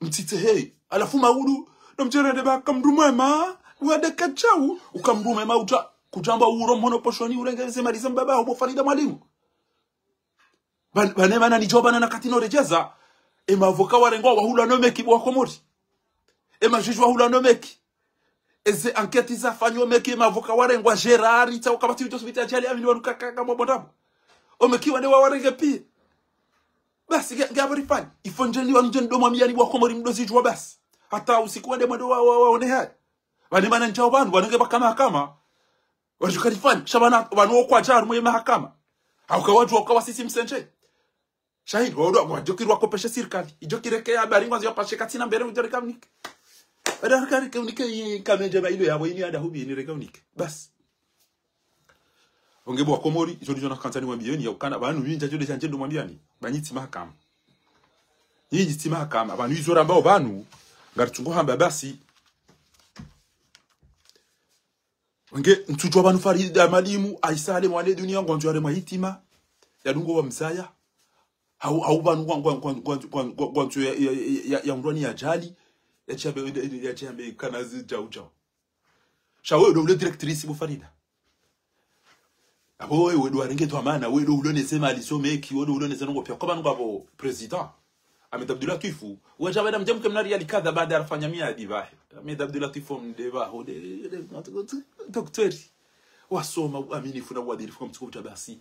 Mtsitse hei. Halafu maudu, no mdjerende baka mndru mwema, wadeka tsaho, uka mndru mwema uta, kudjamba uro mhono poshoni, urenge ze mali za mbaba, ho bo Farida Mwalimu. Ban-, bane mana nidjo bana na kati no redjeza. E mavoka warengwa wahulwa no Meki bo wa Komori. E majuji wahulwa no Meki. Eze enquête zafanywa Meki, e mavoka warengwa Gérard, tsa ukapvatsi udjo subiti ajali amini wanu kaka, kaka mwabondabo. O Meki wande wa warenge pia. Basi, nge, nge habari fani. Ifo ndjeni wanu ndjeni ndo mwambiani bo wa Komori mdo zidjua basi. Hata usiku wande mwendo wa, wa, wa, one haya. Bane mana ndjao pvanu, pvanu nge pvaka mahakama. Wadjuka lifanya, sha pvanu, pvanu wo kwadja harumwa ye mahakama. Hauka wadjuwa uka wasisi msendje. Shahidi, wadjuwa, wadjokiri wakopeshe sirikali. Idjokireke ya habari ngwandzo ya pashe katsina mbere udjo reka unike. Ada reka reka unike yi kamenje ba ilo yapvo ini ada hubi ini reka unike. Basi. Onge bo wa Komori, izo ndizo nakandza nimwambieni ya ukana, pvanu mi ndjadjo de shandje ndo mwambiani. Pvanu tsi mahakama. Nyi tsi mahakama, pvanu izo rambao pvanu, ngaritsungo hamba basi. Nge, ntsudjua pvanu Farida Mwalimu, aisale mwane dunia, ngwandzo yaremwa hitima, yadungo wa mzaya. Hau, hau pvanu ngwa, ngwa, ngwa, ngwa, ngwa, ngwa, ngwandzo ya, ya, ya, ya, ya undrwani ya ajali, ya tshambe, ya, ya tshambe kana zi djau djau. Sha wewe ndo ule directrice bo Farida. Apvo wewe ndo warenge twa mana, wewe ndo uloneze mali zo Meki, wewe ndo uloneze nongo pia. Kwa pvanu ngapvo président. Ahmed Abdoulatif, wadja bada mdje mke mnari ya likadha bada arifanya miadi pvahe. Ahmed Abdoulatif mde pvaho, de, de, de, docteur. Wasoma, uaminifu na uadilifu kwa mtsuko uta basi.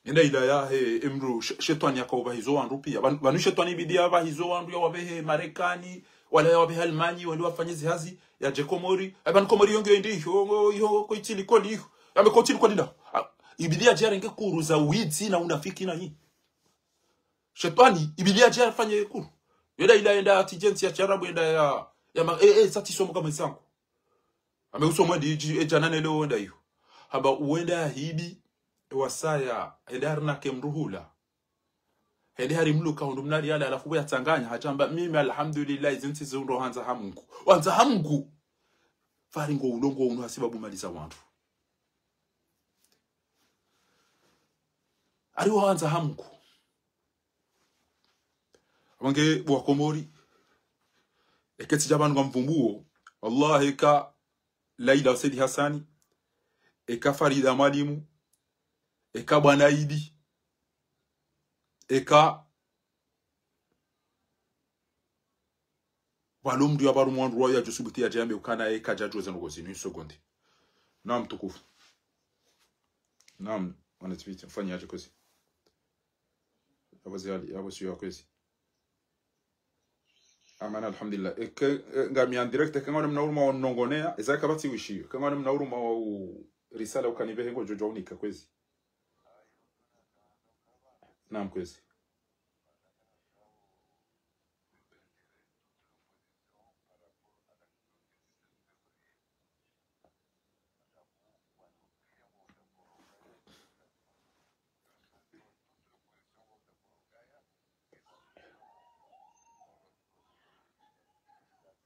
Enda ila yahe, emndru, she-, shetwani yakaupvahizo wandru pia. Pvan-, pvanu shetwani ibidi yapvahizo wandru yawapvehe Marekani, wala yawapvehe Almanyi, wende wafanye zihazi, yadje Komori. Ai pvanu Komori yonge indi, yo, yo, yo, ko itsi likoli, yo. Yambe ko itsi likoli nda. Ah, ibidi yadje yarenge kuru za widzi na unafiki na nyi. Shetwani, ibidi yadje yafanye kuru. Yenda ila yenda ati djensi ya kiarabu yenda ya, ya ma-, eh, eh, sa tsi somo kama isangu. Ame uso mwendi idji, e djana ne leo wenda iyo. Hamba uwenda yahidi, e wasaya, hende harinake mndru hula. Hende hari mluka hundru mnari yale, halafu yatsanganya, hadjamba, mimi, alhamdulillah, izi ntsi ziundro handza ha Mungu. Wandza ha Mungu. Fari ngo ulo ngo unu hasibabu mali za wandru. Ari wandza ha Mungu. Wange bo wa Komori. Eka tsidja pvanu ngamvumbuo. Wallahi eka Laila Said Hassani. Eka Farida Mwalimu. Eka Bwana Idi. Eka pvalo mndru ya pvaru mwandru wayo yadjo subuti yadje yambe ukana ye kadjadjuwa zinu ko zinu, une seconde. Naam, mtukufu. Naam, mwana T V, mfanye yadje kwezi. Yapvo zi hali, yapvo siyo ya kwezi. Amana, alhamdulillah. E, ke, e, ngami en direct, ke ngone mna huruma wa nongonea, eza kapvatsi wishiyo. Ke ngone mna huruma wa u risala ukanibehe ngodjo djuwa unika kwezi. Naam, kwezi.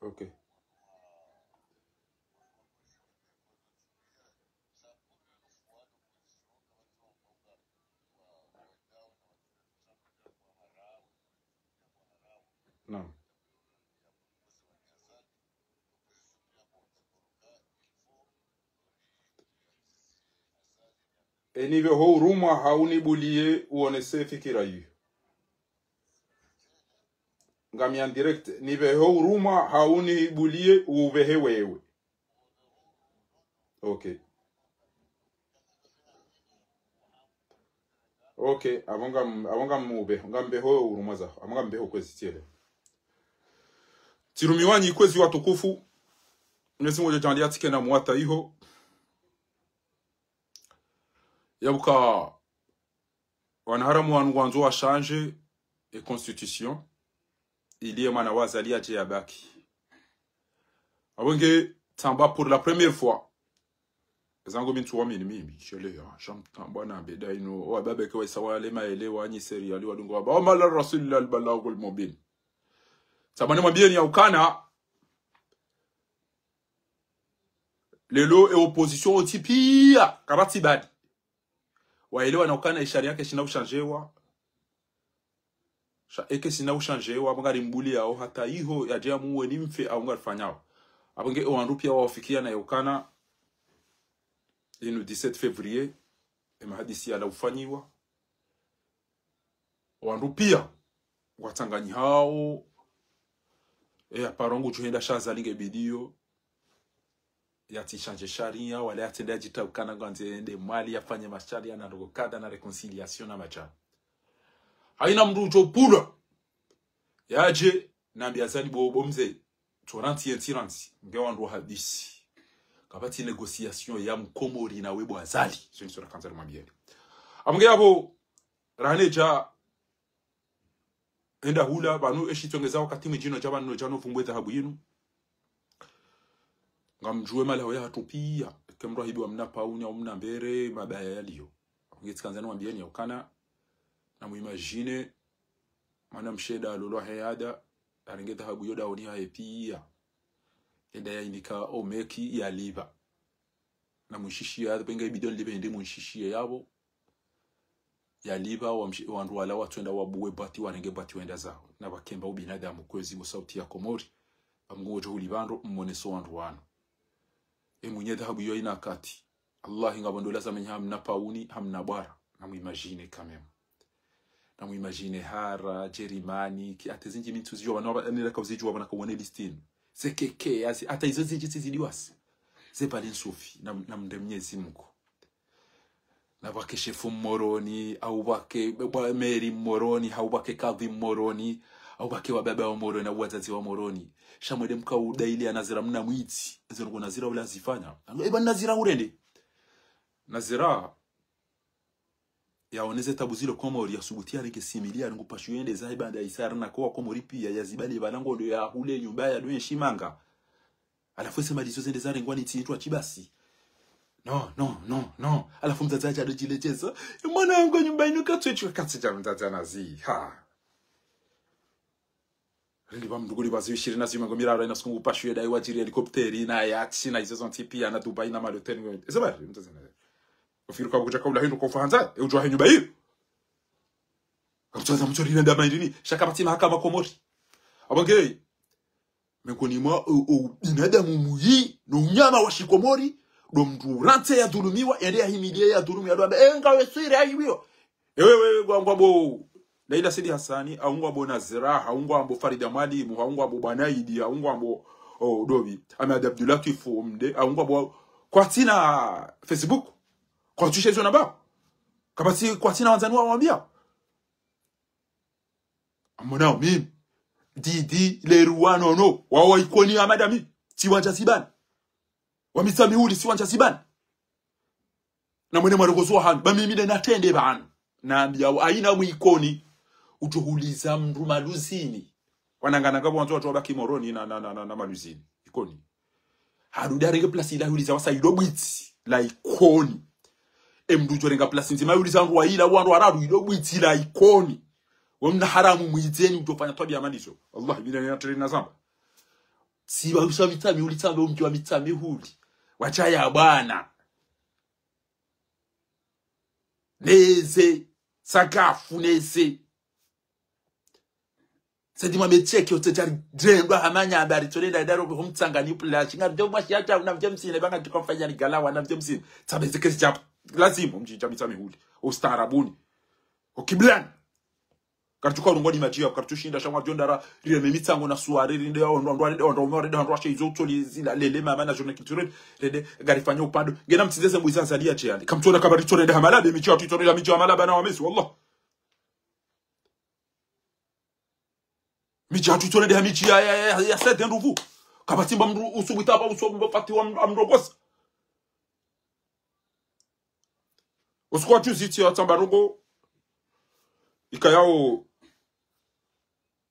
Ok. Naam. E, nipvehe urumwa hau nibuliye uonese fikira yiyo. Ngami en direct. Nipvehe urumwa hau nibuliye upvehe wewe. Ok. Ok, apvo ngam-, apvo ngamupve-, ngampveho urumwa zaho. Apvo ngampveho kwezi tsiele. Tsirumiwanyi kwezi watukufu. Mwenyezi Mungu yadjaanliya tsikena mwata iho. Yapvuka wanaharamu wanu ngwandzo wa changer e constitution, ili ye mwana wa Azali yadje yabaki. Apvo nge tsamba pour la première fois. Ezangu mi ntsu wamini mimi, shele ya, sha mtsamba na beda inu, o wababa ke waisa wale maele, wa nyiseri yali wadungo waba, "Wa ma ala rasulina illa al-balaghul mubin." Tsamba nimwambiyeni ya ukana, lelo e opposition wontsi piya, kapvatsi badi. Waelewa na ukana e sharia keshina ushanjewa. Sha-, eke shina ushanjewa, apvo ngari mbuliyao hata iho yadje yamuwe ni mfe au ngarifanyao. Apvo nge o wandru piya wawafikiya na ya ukana, inu dix-sept février, e mahadisi yala ufanyiwa. Wandru piya watsanganyihao, e, aparo ngudjo henda sha Azali nge bidiyo, yatsi changer sharia, wala yatsende yadjita ukana ngwandzo yende Mwali yafanye masharia na ndrongoo kadha na réconciliation na madjana. Hayina mndru udjo pulwa. Yadje, nambiye Azali bo, bo mze, tsorantsi yentsi rantsi, nge wandru wa hadisi. Kapvatsi négociation ya mkomori na we bo Azali. Zo ni sura kandza rimwambiyeni. Apvo nge yapvo, raha nedja, enda hula, pvanu eshi tsongeza wakati mwidjino dja pvanu djano pvumbwe dhahabu yinu. Ngamdjuwe malaho yahatru piya, eke mndru ahibiwa mna pauni au mna mbere, mabaya yaliyo. Nge tsikandza nimwambiyeni ya ukana, namu imagine, mwana mshe nda alolwa he ada, yarenge dhahabu yo daoni hahe piya. Enda yainika o meki yalipva. Namu nshishiye, apvo nge ibidi nilipve ndi mu nshishiye yapvo. Yalipva, wamshi-, wandru wala watswenda wabuwe bwati, warenge bwati wenda zawo. Na pvakemba ubinadamu kwezi mu sauti ya Komori. Amngu ngudjo hulipva ndro, mmoneso wandru wanu. E mwinyi dhahabu yo hayina wakati. Wallahi ngapvo ndola zamenyi hamna pauni, hamna bwara. Namu imagine quand même. Namu imagine hara, Jerimani, ki hata zindji mi ntsu zidjuwa, pvanu apva, nila kauzidjuwa pvanu kawone listini. Ze keke, yazi, hata izo zindji tsi zidjuwa si. Ze pvale ntsufi, na, namnde Mnyezi Mungu. Na pvwake shefu Mmoroni, au pvwake, pvwa meri Mmoroni, au pvwake kadhi Mmoroni, au pvwake wababa wa Moroni, au wazazi wa Moroni. Sha mwende mkaudaili ya Nazira mna mwidzi. Ezo nuko Nazira ula zifanya. Anu, eba Nazira urende. Nazira, yaoneze tabu zilo Komori, yasubuti yarenge simili, yarengu pashu yende zahe banda isari na kowa Komori piya, yazibale pvala ngondo yahule nyumba ya dwe nshimanga. Halafu ese mali izo zende zarengwa ni tsi itwa tsi basi. No, no, no, no. Halafu mdzadze yadja ndo djile djeza. E mwana wangu nyumba inu katsu etsu katsi dja mdzadze anazi. Ha. Ringi pva mndru kuli pvazi ishirini na zimwe ngo miraru ina suku ngu pashu yedai wadjiri helikopteri na yatsi na izo zontsi piya na Dubai na maloteli. Ese bari, mdzadze na. Ufikiri kwa kudja kaula hindru kofa handza, e udjuwa he nyumba iyo. Kamtsoza mtso rile ndama indini, sha kapvatsi mahakama Komori. Apvo nge, mengoni mwa, u, u, binadamu muyi, no unyama wa shikomori, ndo mndru rantse yadhulumiwa, yende yahimiliye yadhulumu, yadwamba, e, ngawe swiri, ayi wiyo. Ewe, we, ngwa, ngwambo, Laila Said Hassani, au ngwambo Nazira, au ngwambo Farida Mwalimu, au ngwambo Bwana Idi, au ngwambo, o, Dobi, Ahmed Abdulatif Mde, au ngwambo, kwatsina Facebook, kwatsushe zo namba. Kapvatsi, kwatsina wandzani wawambia. Amonao mimi. Didi, leru wanono, wawa Ikoni ya madami, tsiwandja zibani. Wamitsa miuli, tsiwandja zibani. Na mwene mwarongozo wa hanyu, ba mimi nde natrende pvanu. Nambiya, hayina mwi Ikoni, udjo huliza mndru Maluzini. Wanangana ngapvo wandzo watru wabaki Moroni na, na, na, na, na Maluzini. Ikoni. Harudi harenge plasi ila huliza wasa ilo bwitsi la Ikoni. E mndru udjo renga plasi ndzima huliza wandru wayila wandru wararu ilo bwitsi la Ikoni. We mna haramu mwidzeni udjo fanya twabiya malizo. Allah, bila nina tere na zamba. Tsi ba usha Mitsamihuli, tsambe omdji wa Mitsamihuli. Watsaya bwana. Neze, Sakafu neze. Sedi mwa metseke, otse tsari drendwa hamanya habari, tsore nda idaro ho Mtsangani upula, shinga ndo mwashi hata una mdje msine, banga tuka fanya ni galawa na mdje msine. Tsabe zeke zidja, lazimu, mdji dja Mitsamihuli. Ustaarabuni. Okiblani. Karitsuka urungwa ni madji ya, karitsushinda sha ngwadjo ndara, rireme mitsango na suwari, rinde ya ondro, ondro, rinde ondro, ondro, rinde ondro, ashe izo utsoli zila lele mama na journée culturelle, rinde, ngarifanya upando. Ngena mtsizeze mbuiza zali ya djeyani. Kamtsona kabari tsore nda hamalabe, midji ya tu tsore nda midji ya hamalabe na wamezi, wallah. Midji ya tu tsore nda midji ya, ya, ya, ya, sete nduvu. Kabatsimba mdru usubuhi taba usubuhi fati wa mdru, mdru kosa. Usiku wa juzi tsi ya tsamba ndrongo. Ikayao.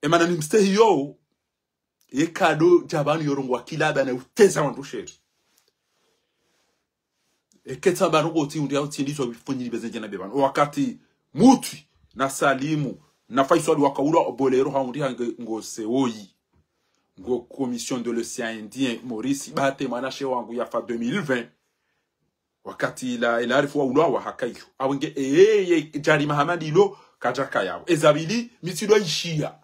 Emana ni mstehi yo. Ye kado dja pvanu yo ndrongo wa kilaba na uteza wandru sheri. Eke tsamba ndrongo tsi undi ya utsi ndizo bifunyi ni bezenje na bebanu. Wakati Mutwi na Salimu na Faiswali wakaulwa o Bolero ha undi hange ngo C O I. Ngo Commission de l'Océan Indien, Maurice, bahati mwanashe wangu yafa deux mille vingt. Wakati ila, ila arifu wa ulwawa hakayo. Awenge, ee, ye, Djari Mahamadi ilo, kadjaka yapvo. Eza pvili, mitsi ndo ishiya.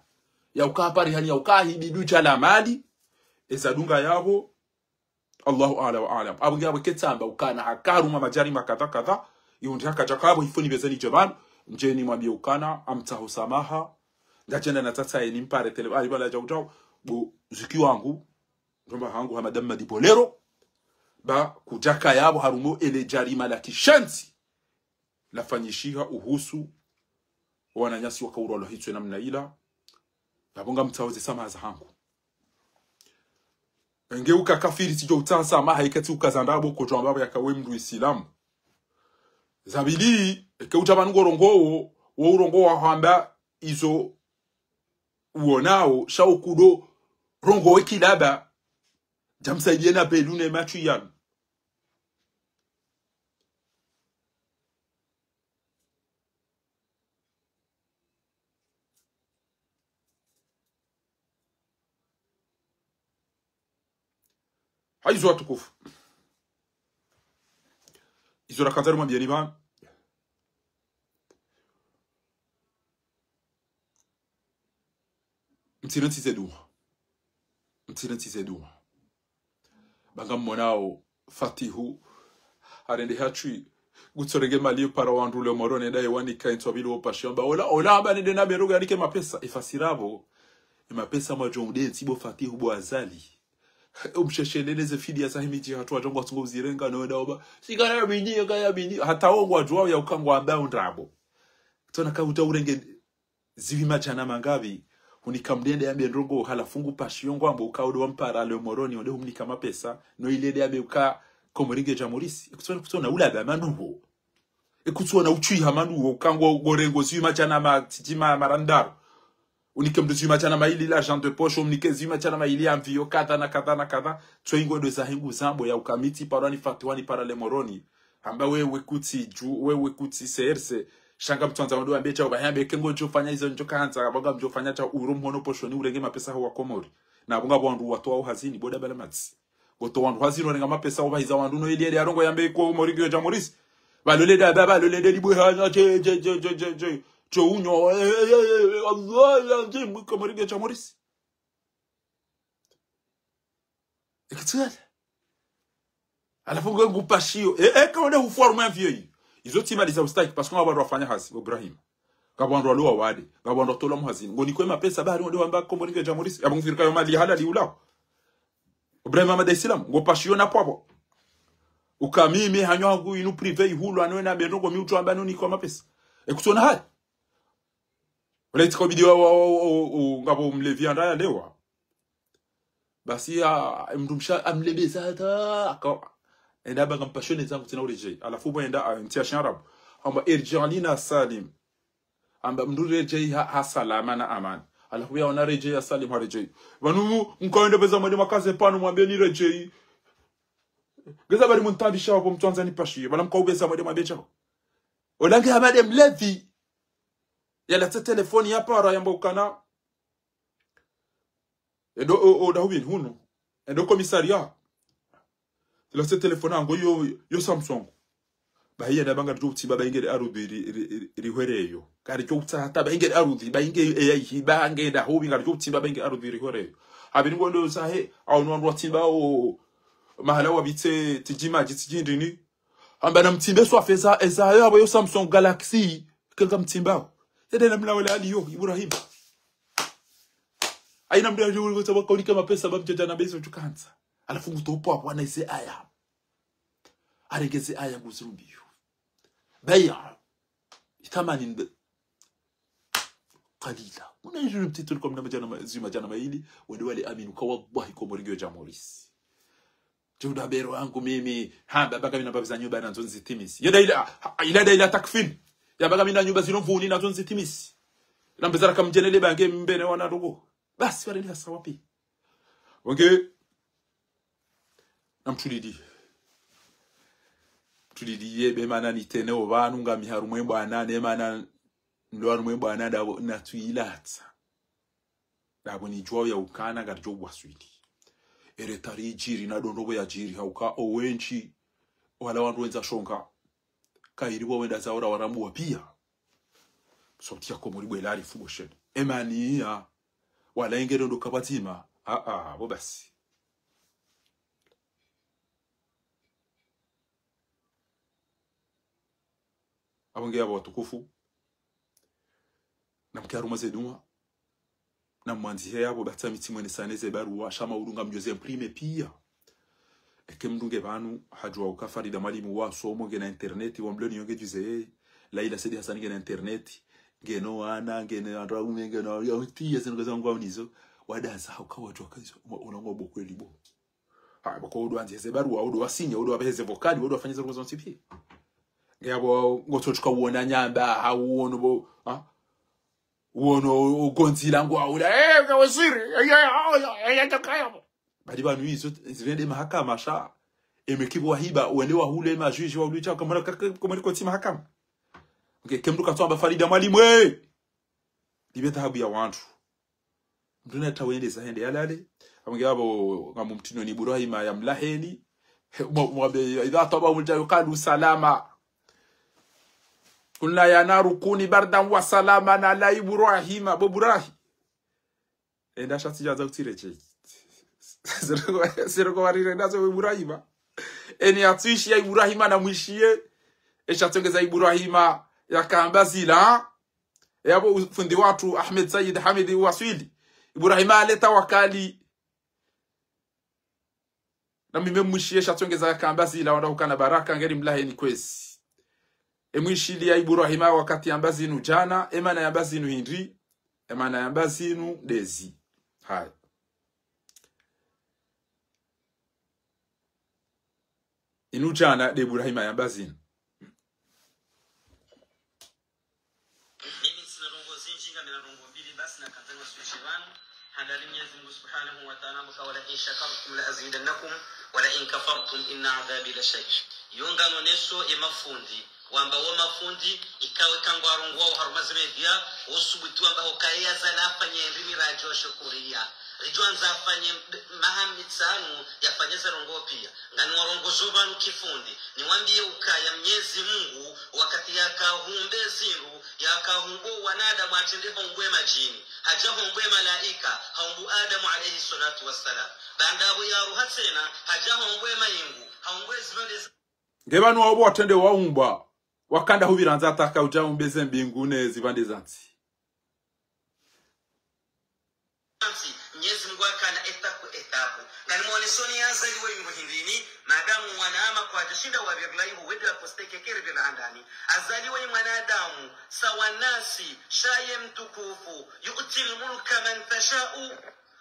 Ya uka hapari hani, ya uka hibidu djala mali. Eza dunga yapvo, Allahu a'la wa a'lam. Awenge, aweke tsamba, ukana hakaru ma madjari ma kadha kadha. Iundi hakadjaka yapvo, hifoni bezeni djabanu. Ndjeni mwambie ukana, amtsaho samaha. Ndadjenda na tsatsa yeni mpare tele, ali bala djau djau. Bo, ziki wangu. Ndromba hangu Hamada Mmadi Bolero, ba kudjaka yapvo harumwa ele djarima la kishenzi lafanyishiha uhusu wananyasi wakaulwa lwahitswe namna ila, yapvo ngamtsaho ze samaha za hangu. Enge uka kafiri tsidjo utsaha samaha, eka tsi uka za ndrabo kodjo amba pvo yaka we mdru Isilamu. Za pvili, eke udja pvanu ngo urongowo, wo urongowo wa hamba izo uonao, sha ukudo rongowe kilaba, djamsaidiye na pvelu ne matwi yanu. Hayizo watukufu. Izo rakandza rimwambiyeni pvanu. Mtsina ntsize dua. Mtsina ntsize dua. Ba ngammonao Fatihu. Harende hatwi. Ngutsorenge mali yo para wandru le Moroni ndaye wanika intswa pvili wo pashiyo amba. Ola, ola amba nende na merogo yanike mapesa. Ifasirapvo. E mapesa mwadjo unde ntsi bo Fatihu bo Azali. Umsheshelele ze fidiya za himidji hatru wadjo ngwatsungo uzirenga no wenda oba. Shikaya mini, kaya mini. Hata wo ngwadjuwa ya uka ngwamba undrabo. Tsona ka uta urenge zihwi madjana mangapvi, hunika mdru yende yambe ndrongo, halafu ngu pashiyo ngwambo uka udo wampara le Moroni, onde humnika mapesa, no ile nde yambe uka Komori nge dja Maurice. Ekutsona, kutsona ula dha manduho. Ekutsona utswiha manduho, uka ngo, ngo rengo zihwi madjana ma, titi ma, mara ndraru. Unike mdru zihwi madjana mayili l'argent de poche, umnike zihwi madjana mayili ya mviyo, kadha na kadha na kadha. Tso ingo ndo za hengu zambo ya uka mi tsi parwa ni Fatihu ni para le Moroni. Hamba wewe kutsi dju, wewe kutsi serse. Sha ngamtsandza wandru wambe djao, ba yambe ke ngodjo fanya izo ndjo kahandza, ba ngamdjo fanya djao uro mhono poshoni urenge mapesa ho wa Komori. Na bo ngapvo wandru watowa uhazini, boda bala matsi. Ngotowa wandru hazini warenga mapesa, ubahiza wandru no ili yende yarongo yambe ko Komori ngiyo dja Maurice. Balole da, ba, balole de libwe hanya, dje, dje, dje, dje, dje, dje. Djo unyo, eh, eh, eh, eh, Allah, ya, dje, mwi Komori ngiyo dja Maurice. Ekitsiyale. Halafu nge ngu pashiyo. E, e, ka wende hufu harumwa mviyo yi. Izo tsi mali za ustaki, parce que ngapvo wandru wafanya hazi, Ibrahim. Ngapvo wandru walo wawade. Ngapvo wandru watolwa muhazini. Ngo nikwe mapesa, bahari wende wamba Komori nge dja Maurice. Yapvo ngufirika yo mali halali ulao. Ibrahim Ahmad Islam, ngo pashiyo na pwapwa. Uka mimi hanyo hangu inu privé ihulu, ano ena bendo ngo mi utsu amba no nikwa mapesa. Ekutsona haya. Wala itsika ubidi wa, wa, wa, wa, wa, ngapvo mlevi anda yalewa. Basi ya, mdrumshe amlebeza hata, aka, enda ba ngampashiyo ne zangu tsina uredjeyi. Halafu bo enda, a, ntsi ya shiarabu. Amba irji alina salim. Amba mdru redjeyi ha, ha salama na amani. Halafu ya ona redjeyi ya salim ha redjeyi. Pvanu mkawende beza mwende makaze pvanu mwambe ni redjeyi. Ngeza bari muntabisha wapo mtsandza nipashiye. Bala mkaubeza mwende mwambe djao. Ola nge Hamade mlevi. Yalatsa telefoni ya para yamba ukana. Edo, o, o, dahubini hunu. Ende commissariat. Ila se téléphone yangu yo, yo Samsung. Bahi yenda ba ngaridjo utsimba, bahi ngeri arudhi ri, ri, ri, rihwereyo. Ngaridjo utsaha hata bahi ngeri arudhi, bahi nge A I, bahi ngenda hobi, ngaridjo utsimba, bahi ngeri arudhi rihwereyo. Abini ngondo sahe, au no wandru watsimba o, mahala wabitse, tijima, jitsi jindini. Amba namtsimbe swafi eza, eza yo, abo yo Samsung Galaxy, kenga mtsimba. Yende namna wale aliyo, Ibrahim. Aina mdru aliyo, wakaulika mapesa, ba mdjadja na bezo tukanza. Halafu ngutopo hapo, ana ize aya. Arenge ze aya nguzirumbiyo. Baya. Ithamani nd-, kalila. Una injuru mtito liko mna madjana ma-, zima djana mayili, wende wale aminu, ka wallahi Komori ngiyo dja Maurice. Djunda bero yangu mimi, ha, baba kamina baba za nyumba nazo nzitimisi. Yenda ila, ha, ila nda ila takfin. Ya baba kamina nyumba zilo mvuni nazo nzitimisi. Na mbezara kamdjenele bange mbene wana ndogo. Basi wale ni hasa wapi? Wange, namtulidi. Mtulidi ye, be mana nitene o pvanu ngami harumwa e bwana, ne mana ndo harumwa e bwana ndapvo natsuilatsa. Ndapvo nidjuwa ya ukana ngaridjo waswili. Ere tari idjiri na dondopvo yadjiri, hauka owendji, wala wandru wendza shonga. Kairi bo wenda zaora warambuwa piya. Sauti ya Komori bwe lari fubo sheni. Emani ya. Wala inge dondo kapvadzima. A, a, bo basi. Abo nge abo watukufu. Namke harumwa ze dua. Namwandzihe yapvo, batsa mitsi mwenesane ze baruwa, sha maulu ngamdjo ze imprimer piya. Eke mndru nge pvanu, hadjuwa uka Farida Mwalimu wasomo ngena internet, wa mloni yonge djuze, Laila Said Hassan ngena internet, ngeno wana, ngeno wandru waume, ngeno ya tiya zinu ngeza ngwa unizo, wadanza hauka wadjuwa kazo, wa-, unangwa bo kweli bo. Ha, bo ko udo andzihe ze baruwa, udo wasinye, udo wapvehe ze vocal, udo wafanye ze ruwa zontsi piya. Nge yapvo, ngotso tsuka uona nyamba, ha uono bo, ha? Uono ugonzi langu wa ula, eh, ka waziri, eh, eh, eh, eh, eh, eh, eh. Badi pvanu izo, zirende mahakama sha. Eme kibu wahiba, wende wahule majuji, wahule chao, kamona kaka, kamona kotsi mahakama. Okay, ke mndru katwamba Farida Mwalimu, eh! Libe dhahabu ya wandru. Mndru na tawende za hende yalale. Amunge abo, ngamu mtino ni Ibrahima ya mlaheni. Mwa-, mwabe, idha taba mulja yukalu salama. Kulna ya naru kuni bardan wa salama na la Ibrahima, bo Ibrahim. Enda shatsi jaza kutire che. Siroko, siroko warire ndazo we Ibrahima. Eni atwishi ya Ibrahima na mwishiye. Esha tsongeza Ibrahima ya kamba zila. Yapvo u-, fundi watru Ahmed Said Hamid waswili. Ibrahima aleta wakali. Na mimi mwishiye sha tsongeza ya kamba zila wanda hukana baraka ngeri mlaheni kwezi. E mwishili ya Ibrahima wakati yamba zinu djana, e mana yamba zinu hindri, e mana yamba zinu ndezi. Haya. Inu djana nde Ibrahima yamba zinu. Mimi ntsina ndrongoo zindji, ngamina ndrongoo mbili basi nakandza niwaswilishe pvanu. Handani Mwenyezi Mungu Subhanahu wa Ta'ala, mbuka, "Wala in shakartum la azidannakum, wala in kafartum inna adhabi la shadid." Yo ngano neso ye mafundi, wamba wo mafundi, ikawe kangwarongowa wo harumwa ze media, wo subuti wamba ho kaye yazala afanye ndimi radjo shukuriya. Ridjo andza afanye maha mitsanu, yafanye ze ndrongoo piya. Ngani warongozo pvanu kifundi, niwambiye ukaya Mwenyezi Mungu, wakati yakahumbe zindru, yakahumbu wanadamu hatrende haumbwe madjini, hadja haumbwe malaika, haumbu Adamu alayhi salatu wassalam. Baanda apvo yaruha tsena, hadja haumbwe mayingu, haumbwe zipvandre za- Nge pvanu wao pvo watrende waumbwa, wakanda hupvira ndza ataka udja umbe ze mbingu ne zipvandre za ntsi. Ntsi, Mwenyezi Mungu akana etapu, etapu. Ngani mwonesoni yazaliwa ingo hindrini, madamu wanama kwadja shinda wapvirila ingo wende aposteke kere pvira handani. Azaliwa yi mwanadamu, sawa nasi, sha ye mtukufu, yu'til mulka man tasha'u.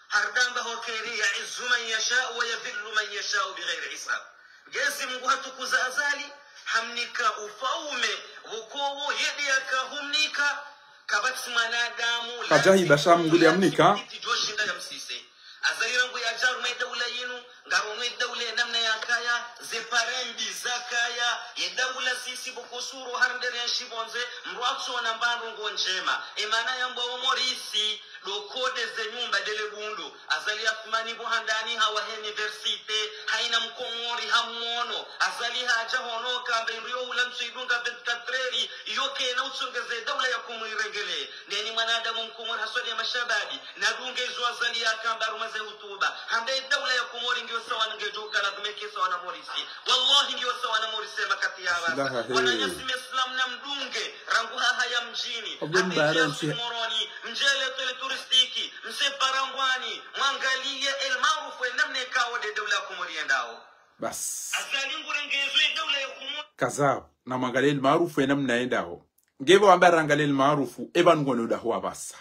Hardamba ho keri, ya'izzu man yasha'u wa yadhillu man yasha'u bighayri hisab. Mwenyezi Mungu hatukuza Azali, hamnika ufaume, wokowo yedi yakahumnika, kapvatsi mwanadamu, kadjahi basha Mungu liyamnika. Iti djoshinda yamsise. Azali rangu yadja harumwa daula yinu, ngarumwa daula namna yakaya, ze parembi zakaya, Ye daula sisi bo kusuru harendere ya shibondze, mdru atsona mbandru ngo ndjema. Emana yambwa o Morisi, do kode ze nyumba dele bundo. Azali Assoumani bo handani hawahe université, haina mkomori hamono. Azali hadja hono kamba indru yo hula ntsu idunga vingt-quatre heures, iyo kena utsongeze daula ya Komori irengele. Neni mwanadamu mkomori haswali ya mashababi, nadunge zo Azali yakamba harumwa ze hutuba. Hambe daula ya Komori ngiyo sawa ngejo kala kumeke sawa na Morisi. Wallahi ngiyo sawa na Morisi makati ya basa. Ilaha he. Wananyasi Islam na mdunge, rangu Hahaya Mdjini, Abdul hambe Baran Jasi si- Moroni, mdjele tele turistiki, mse Parambwani, mwangaliye El Maarouf enamna ikao de daula ya Komori yendao. Bas. Azali ngurengezo ye daula ya Komori. Kazao, na mwangaliye El Maarouf enamna yendao. Ngepvo wamba rangalie El Maarouf, epvanu ngwano daho wa basa.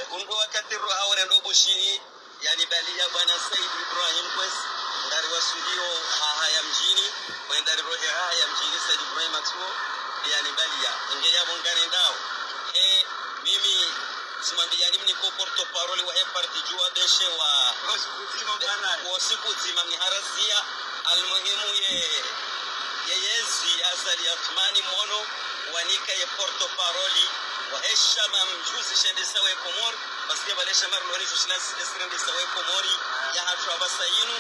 Kumbe wakati roha urendo Bushini, yani baliya bwana Said Ibrahim Kwes, ngari wa studio Hahaya Mdjini, wenda ri rohe Hahaya Mdjini Said Ibrahim Atsuo, yani baliya, nge yapvo ngarendao. E, mimi, simwambiani mniko porte-parole wa e parti Juwa beshe wa, wo siku dzima mniharazia, almuhimu ye, ye yezi Azali Assoumani mono, wanika ye porte-parole wa e shama mdjuzi shendesa we Komori, parce que pvale shama rilo ni sho shila sile sirendesa we Komori, ya hatru apvasa inu,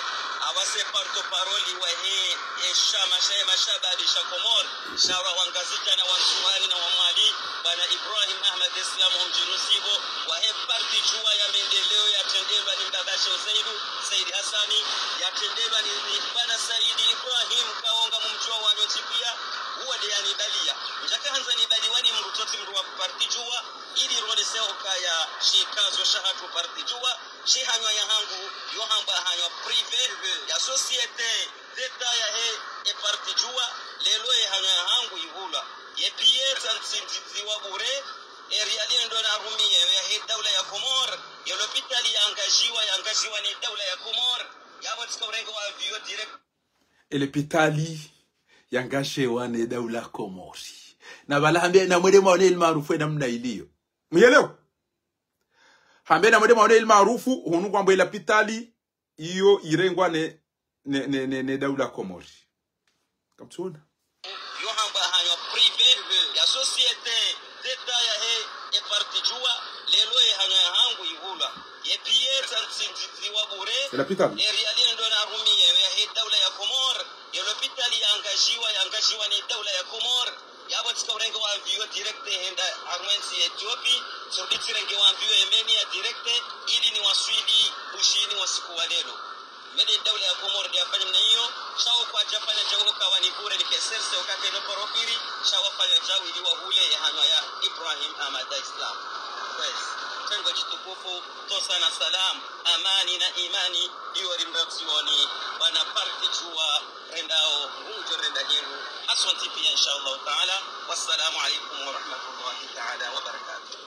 apvasa e porte-parole wa he, e shama sha ye mashababi sha Komori, sha wa Wangazidja na Wandzuwani na Wamwali, bwana Ibrahim Ahmed Islam Omdjini Usibo, wa he parti Juwa ya mendeleo yatrendelwa ni mbaba she Uzairu, Said Hassani, yatrendelwa ni, ni bwana Said Ibrahim Kaonga mumdjuwa wanyu ntsi pia, uwo de yani baliya. Ndjaka handza ni baliwa ni mdru tsotsi mdru wa parti Juwa, ili ronese ukaya shikazo sha hatru parti Juwa, shi hanywa ya hangu, yo hambwa hanywa privé, ya société d'État ya he, e parti Juwa, lelo ye hanywa ya hangu ihulwa. Ye piesa ntsindzidziwa bure, e riali ndo narumiye ya he daula ya Komori, ye lopitali yangajiwa, yangajiwa ni daula ya Komori, yapvo tsika urenge wa avion direct. E lopitali yangajiwa ne daula Komori. Na pvala hambe na mwende mwaone El Maarouf enamna iliyo. Muyelewa? Hambe na mwende mwaone El Maarouf, hunu kwamba e lopitali iyo irengwa ne, ne, ne, ne, ne daula Komori. Kamtsona. Yo hambwa hanywa privé, ya société d'État ya he, e parti Juwa, lelo ye hanywa ya hangu ihulwa. Ye piesa ntsindzidziwa bure, e lopitali. E riali ndo narumiye ya he daula ya Komori, ye lopitali yangajiwa, yangajiwa ni daula ya Komori. Yapvo tsika urenge wa avion direct henda harumwa entsi ya Ethiopie, surudi tsirenge wa avion Yemeni ya direct, ili ni waswili Bushini wa siku wa lelo. Mede daula ya Komori de yafanya mna iyo, sha wo kwadjafanya djau kawani bure ni keserse ukake no porofiri, sha wafanya djau ili wahule ye hanywa ya Ibrahim Ahmed Islam. Kwezi, tengo djitukufu, tosa na salam, amani na imani, iyo rimbatsioni, bwana parti Juwa, rendao, ngudjo renda hindru, asante pia, insha Allah taala. Wassalamu alaikum wa rahmatullahi taala wa barakatuh.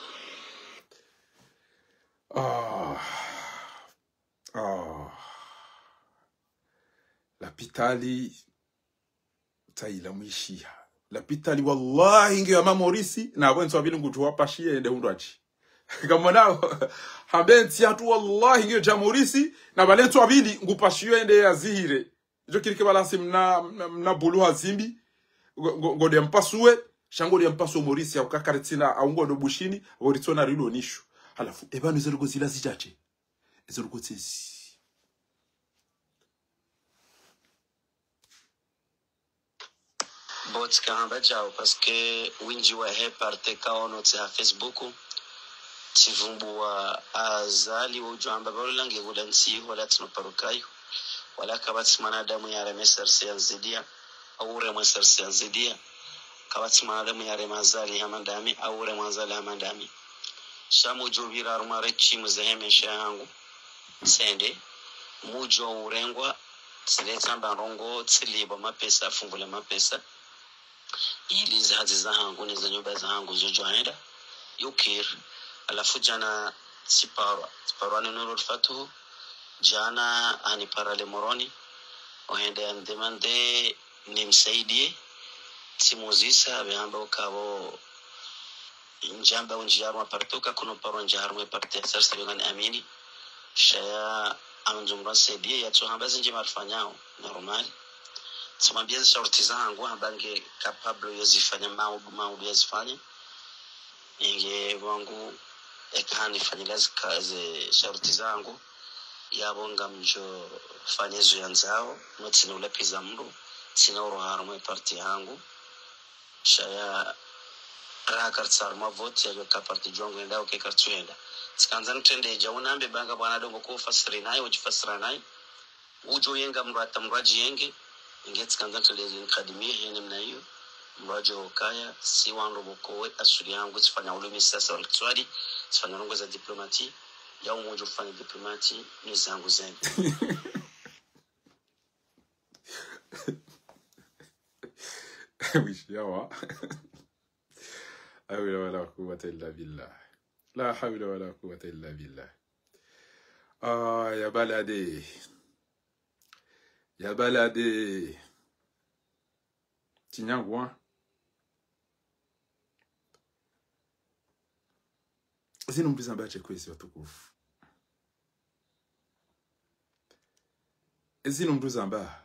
Ah. Ah. Lapitali, tayila mwishiha. Lapitali, wallahi, ngiyo ya Mamorisi, na apvo entsi wapvili ngutru wapashiye yende hundru achi. Kamonao, hambe entsi yatru, wallahi, ngiyo dja Morisi, na pvale entsi wapvili ngupashiyo yende yazihire. Idjo kirike pvala si mna, mna, mna bulu hazimbi, ngo, ngo, ngode mpasuwe, sha ngode mpasuwe Morisi ya ukakare tsina, au ngodo Bushini, au ritsona rido nishu. Halafu, epvanu ezo lugo zila zidjadje. Ezo lugo tsezi. Bo tsika hamba djau, parce que windji wa he parti kaono tsi ha Facebook, tsivumbuwa Azali wo udjo amba pvalo lange hula ntsi, wala tsino paro kayo, wala kapvatsi mwanadamu yareme S R C ya Nzidia, au uremwa S R C ya Nzidia, kapvatsi mwanadamu yareme Azali hama ndami, au uremwa Azali hama ndami. Sha mudjo pvira harumwa régime ze he maesha yangu, tsende, mudjo urengwa, tsile tsamba ndrongo, tsilipvwa mapesa, fungula mapesa. Ili ze hazi zahangu, ne ze nyumba zahangu, zidjo henda, yukiri. Halafu djana, tsiparwa, tsiparwa ni Nurul Fatuhu, djana, hanipara le Moroni, ohende yandemande, nimsaidiye, tsimuzisa, pvehamba ukapvo, ndjamba undji harumwa parti, uka kuno paro ndja harumwa parti ya S R C pvengani amini. Sha ya amndzo mndru ansaidie, yatso hamba zindji marifanyao, normal. Tsimwambia ze sharuti zangu, hamba nge capable yo zifanya, maudu, maudu ya zifanya. Inge wangu, eka hanifanyia zika-, ze sharuti zangu, yapvo ngamdjo fanya zo yandzao, no tsina ulapviza mndru, tsina uroha harumwa ye parti yangu. Sha ya raha kartsi harumwa vote, yadjo ka parti djwangu yenda, uke kartsu yenda. Tsikandza nitrende dja unambe banga bwana dongo ko fasiri naye, udjifasira naye. Udjo yenga mndru hata mndru adjiyenge, inge tsikandza nitrende dja nikadimiye, hene mna iyo. Mndru adjo kaya, si wandru pvoko we, asuli yangu, tsifanya ulumi sasa wa kiswahili, tsifanya ndrongoo za diplomati, ya umodjo fanya diplomati, ni zangu zende. Wishi yawa. La hawla wala quwwata illa billah. La hawla wala quwwata illa billah. Ah, ya balade. Ya balade. Tsi nyangu, hein? Zinu mndru zamba tse kwezi watukufu. Zinu mndru zamba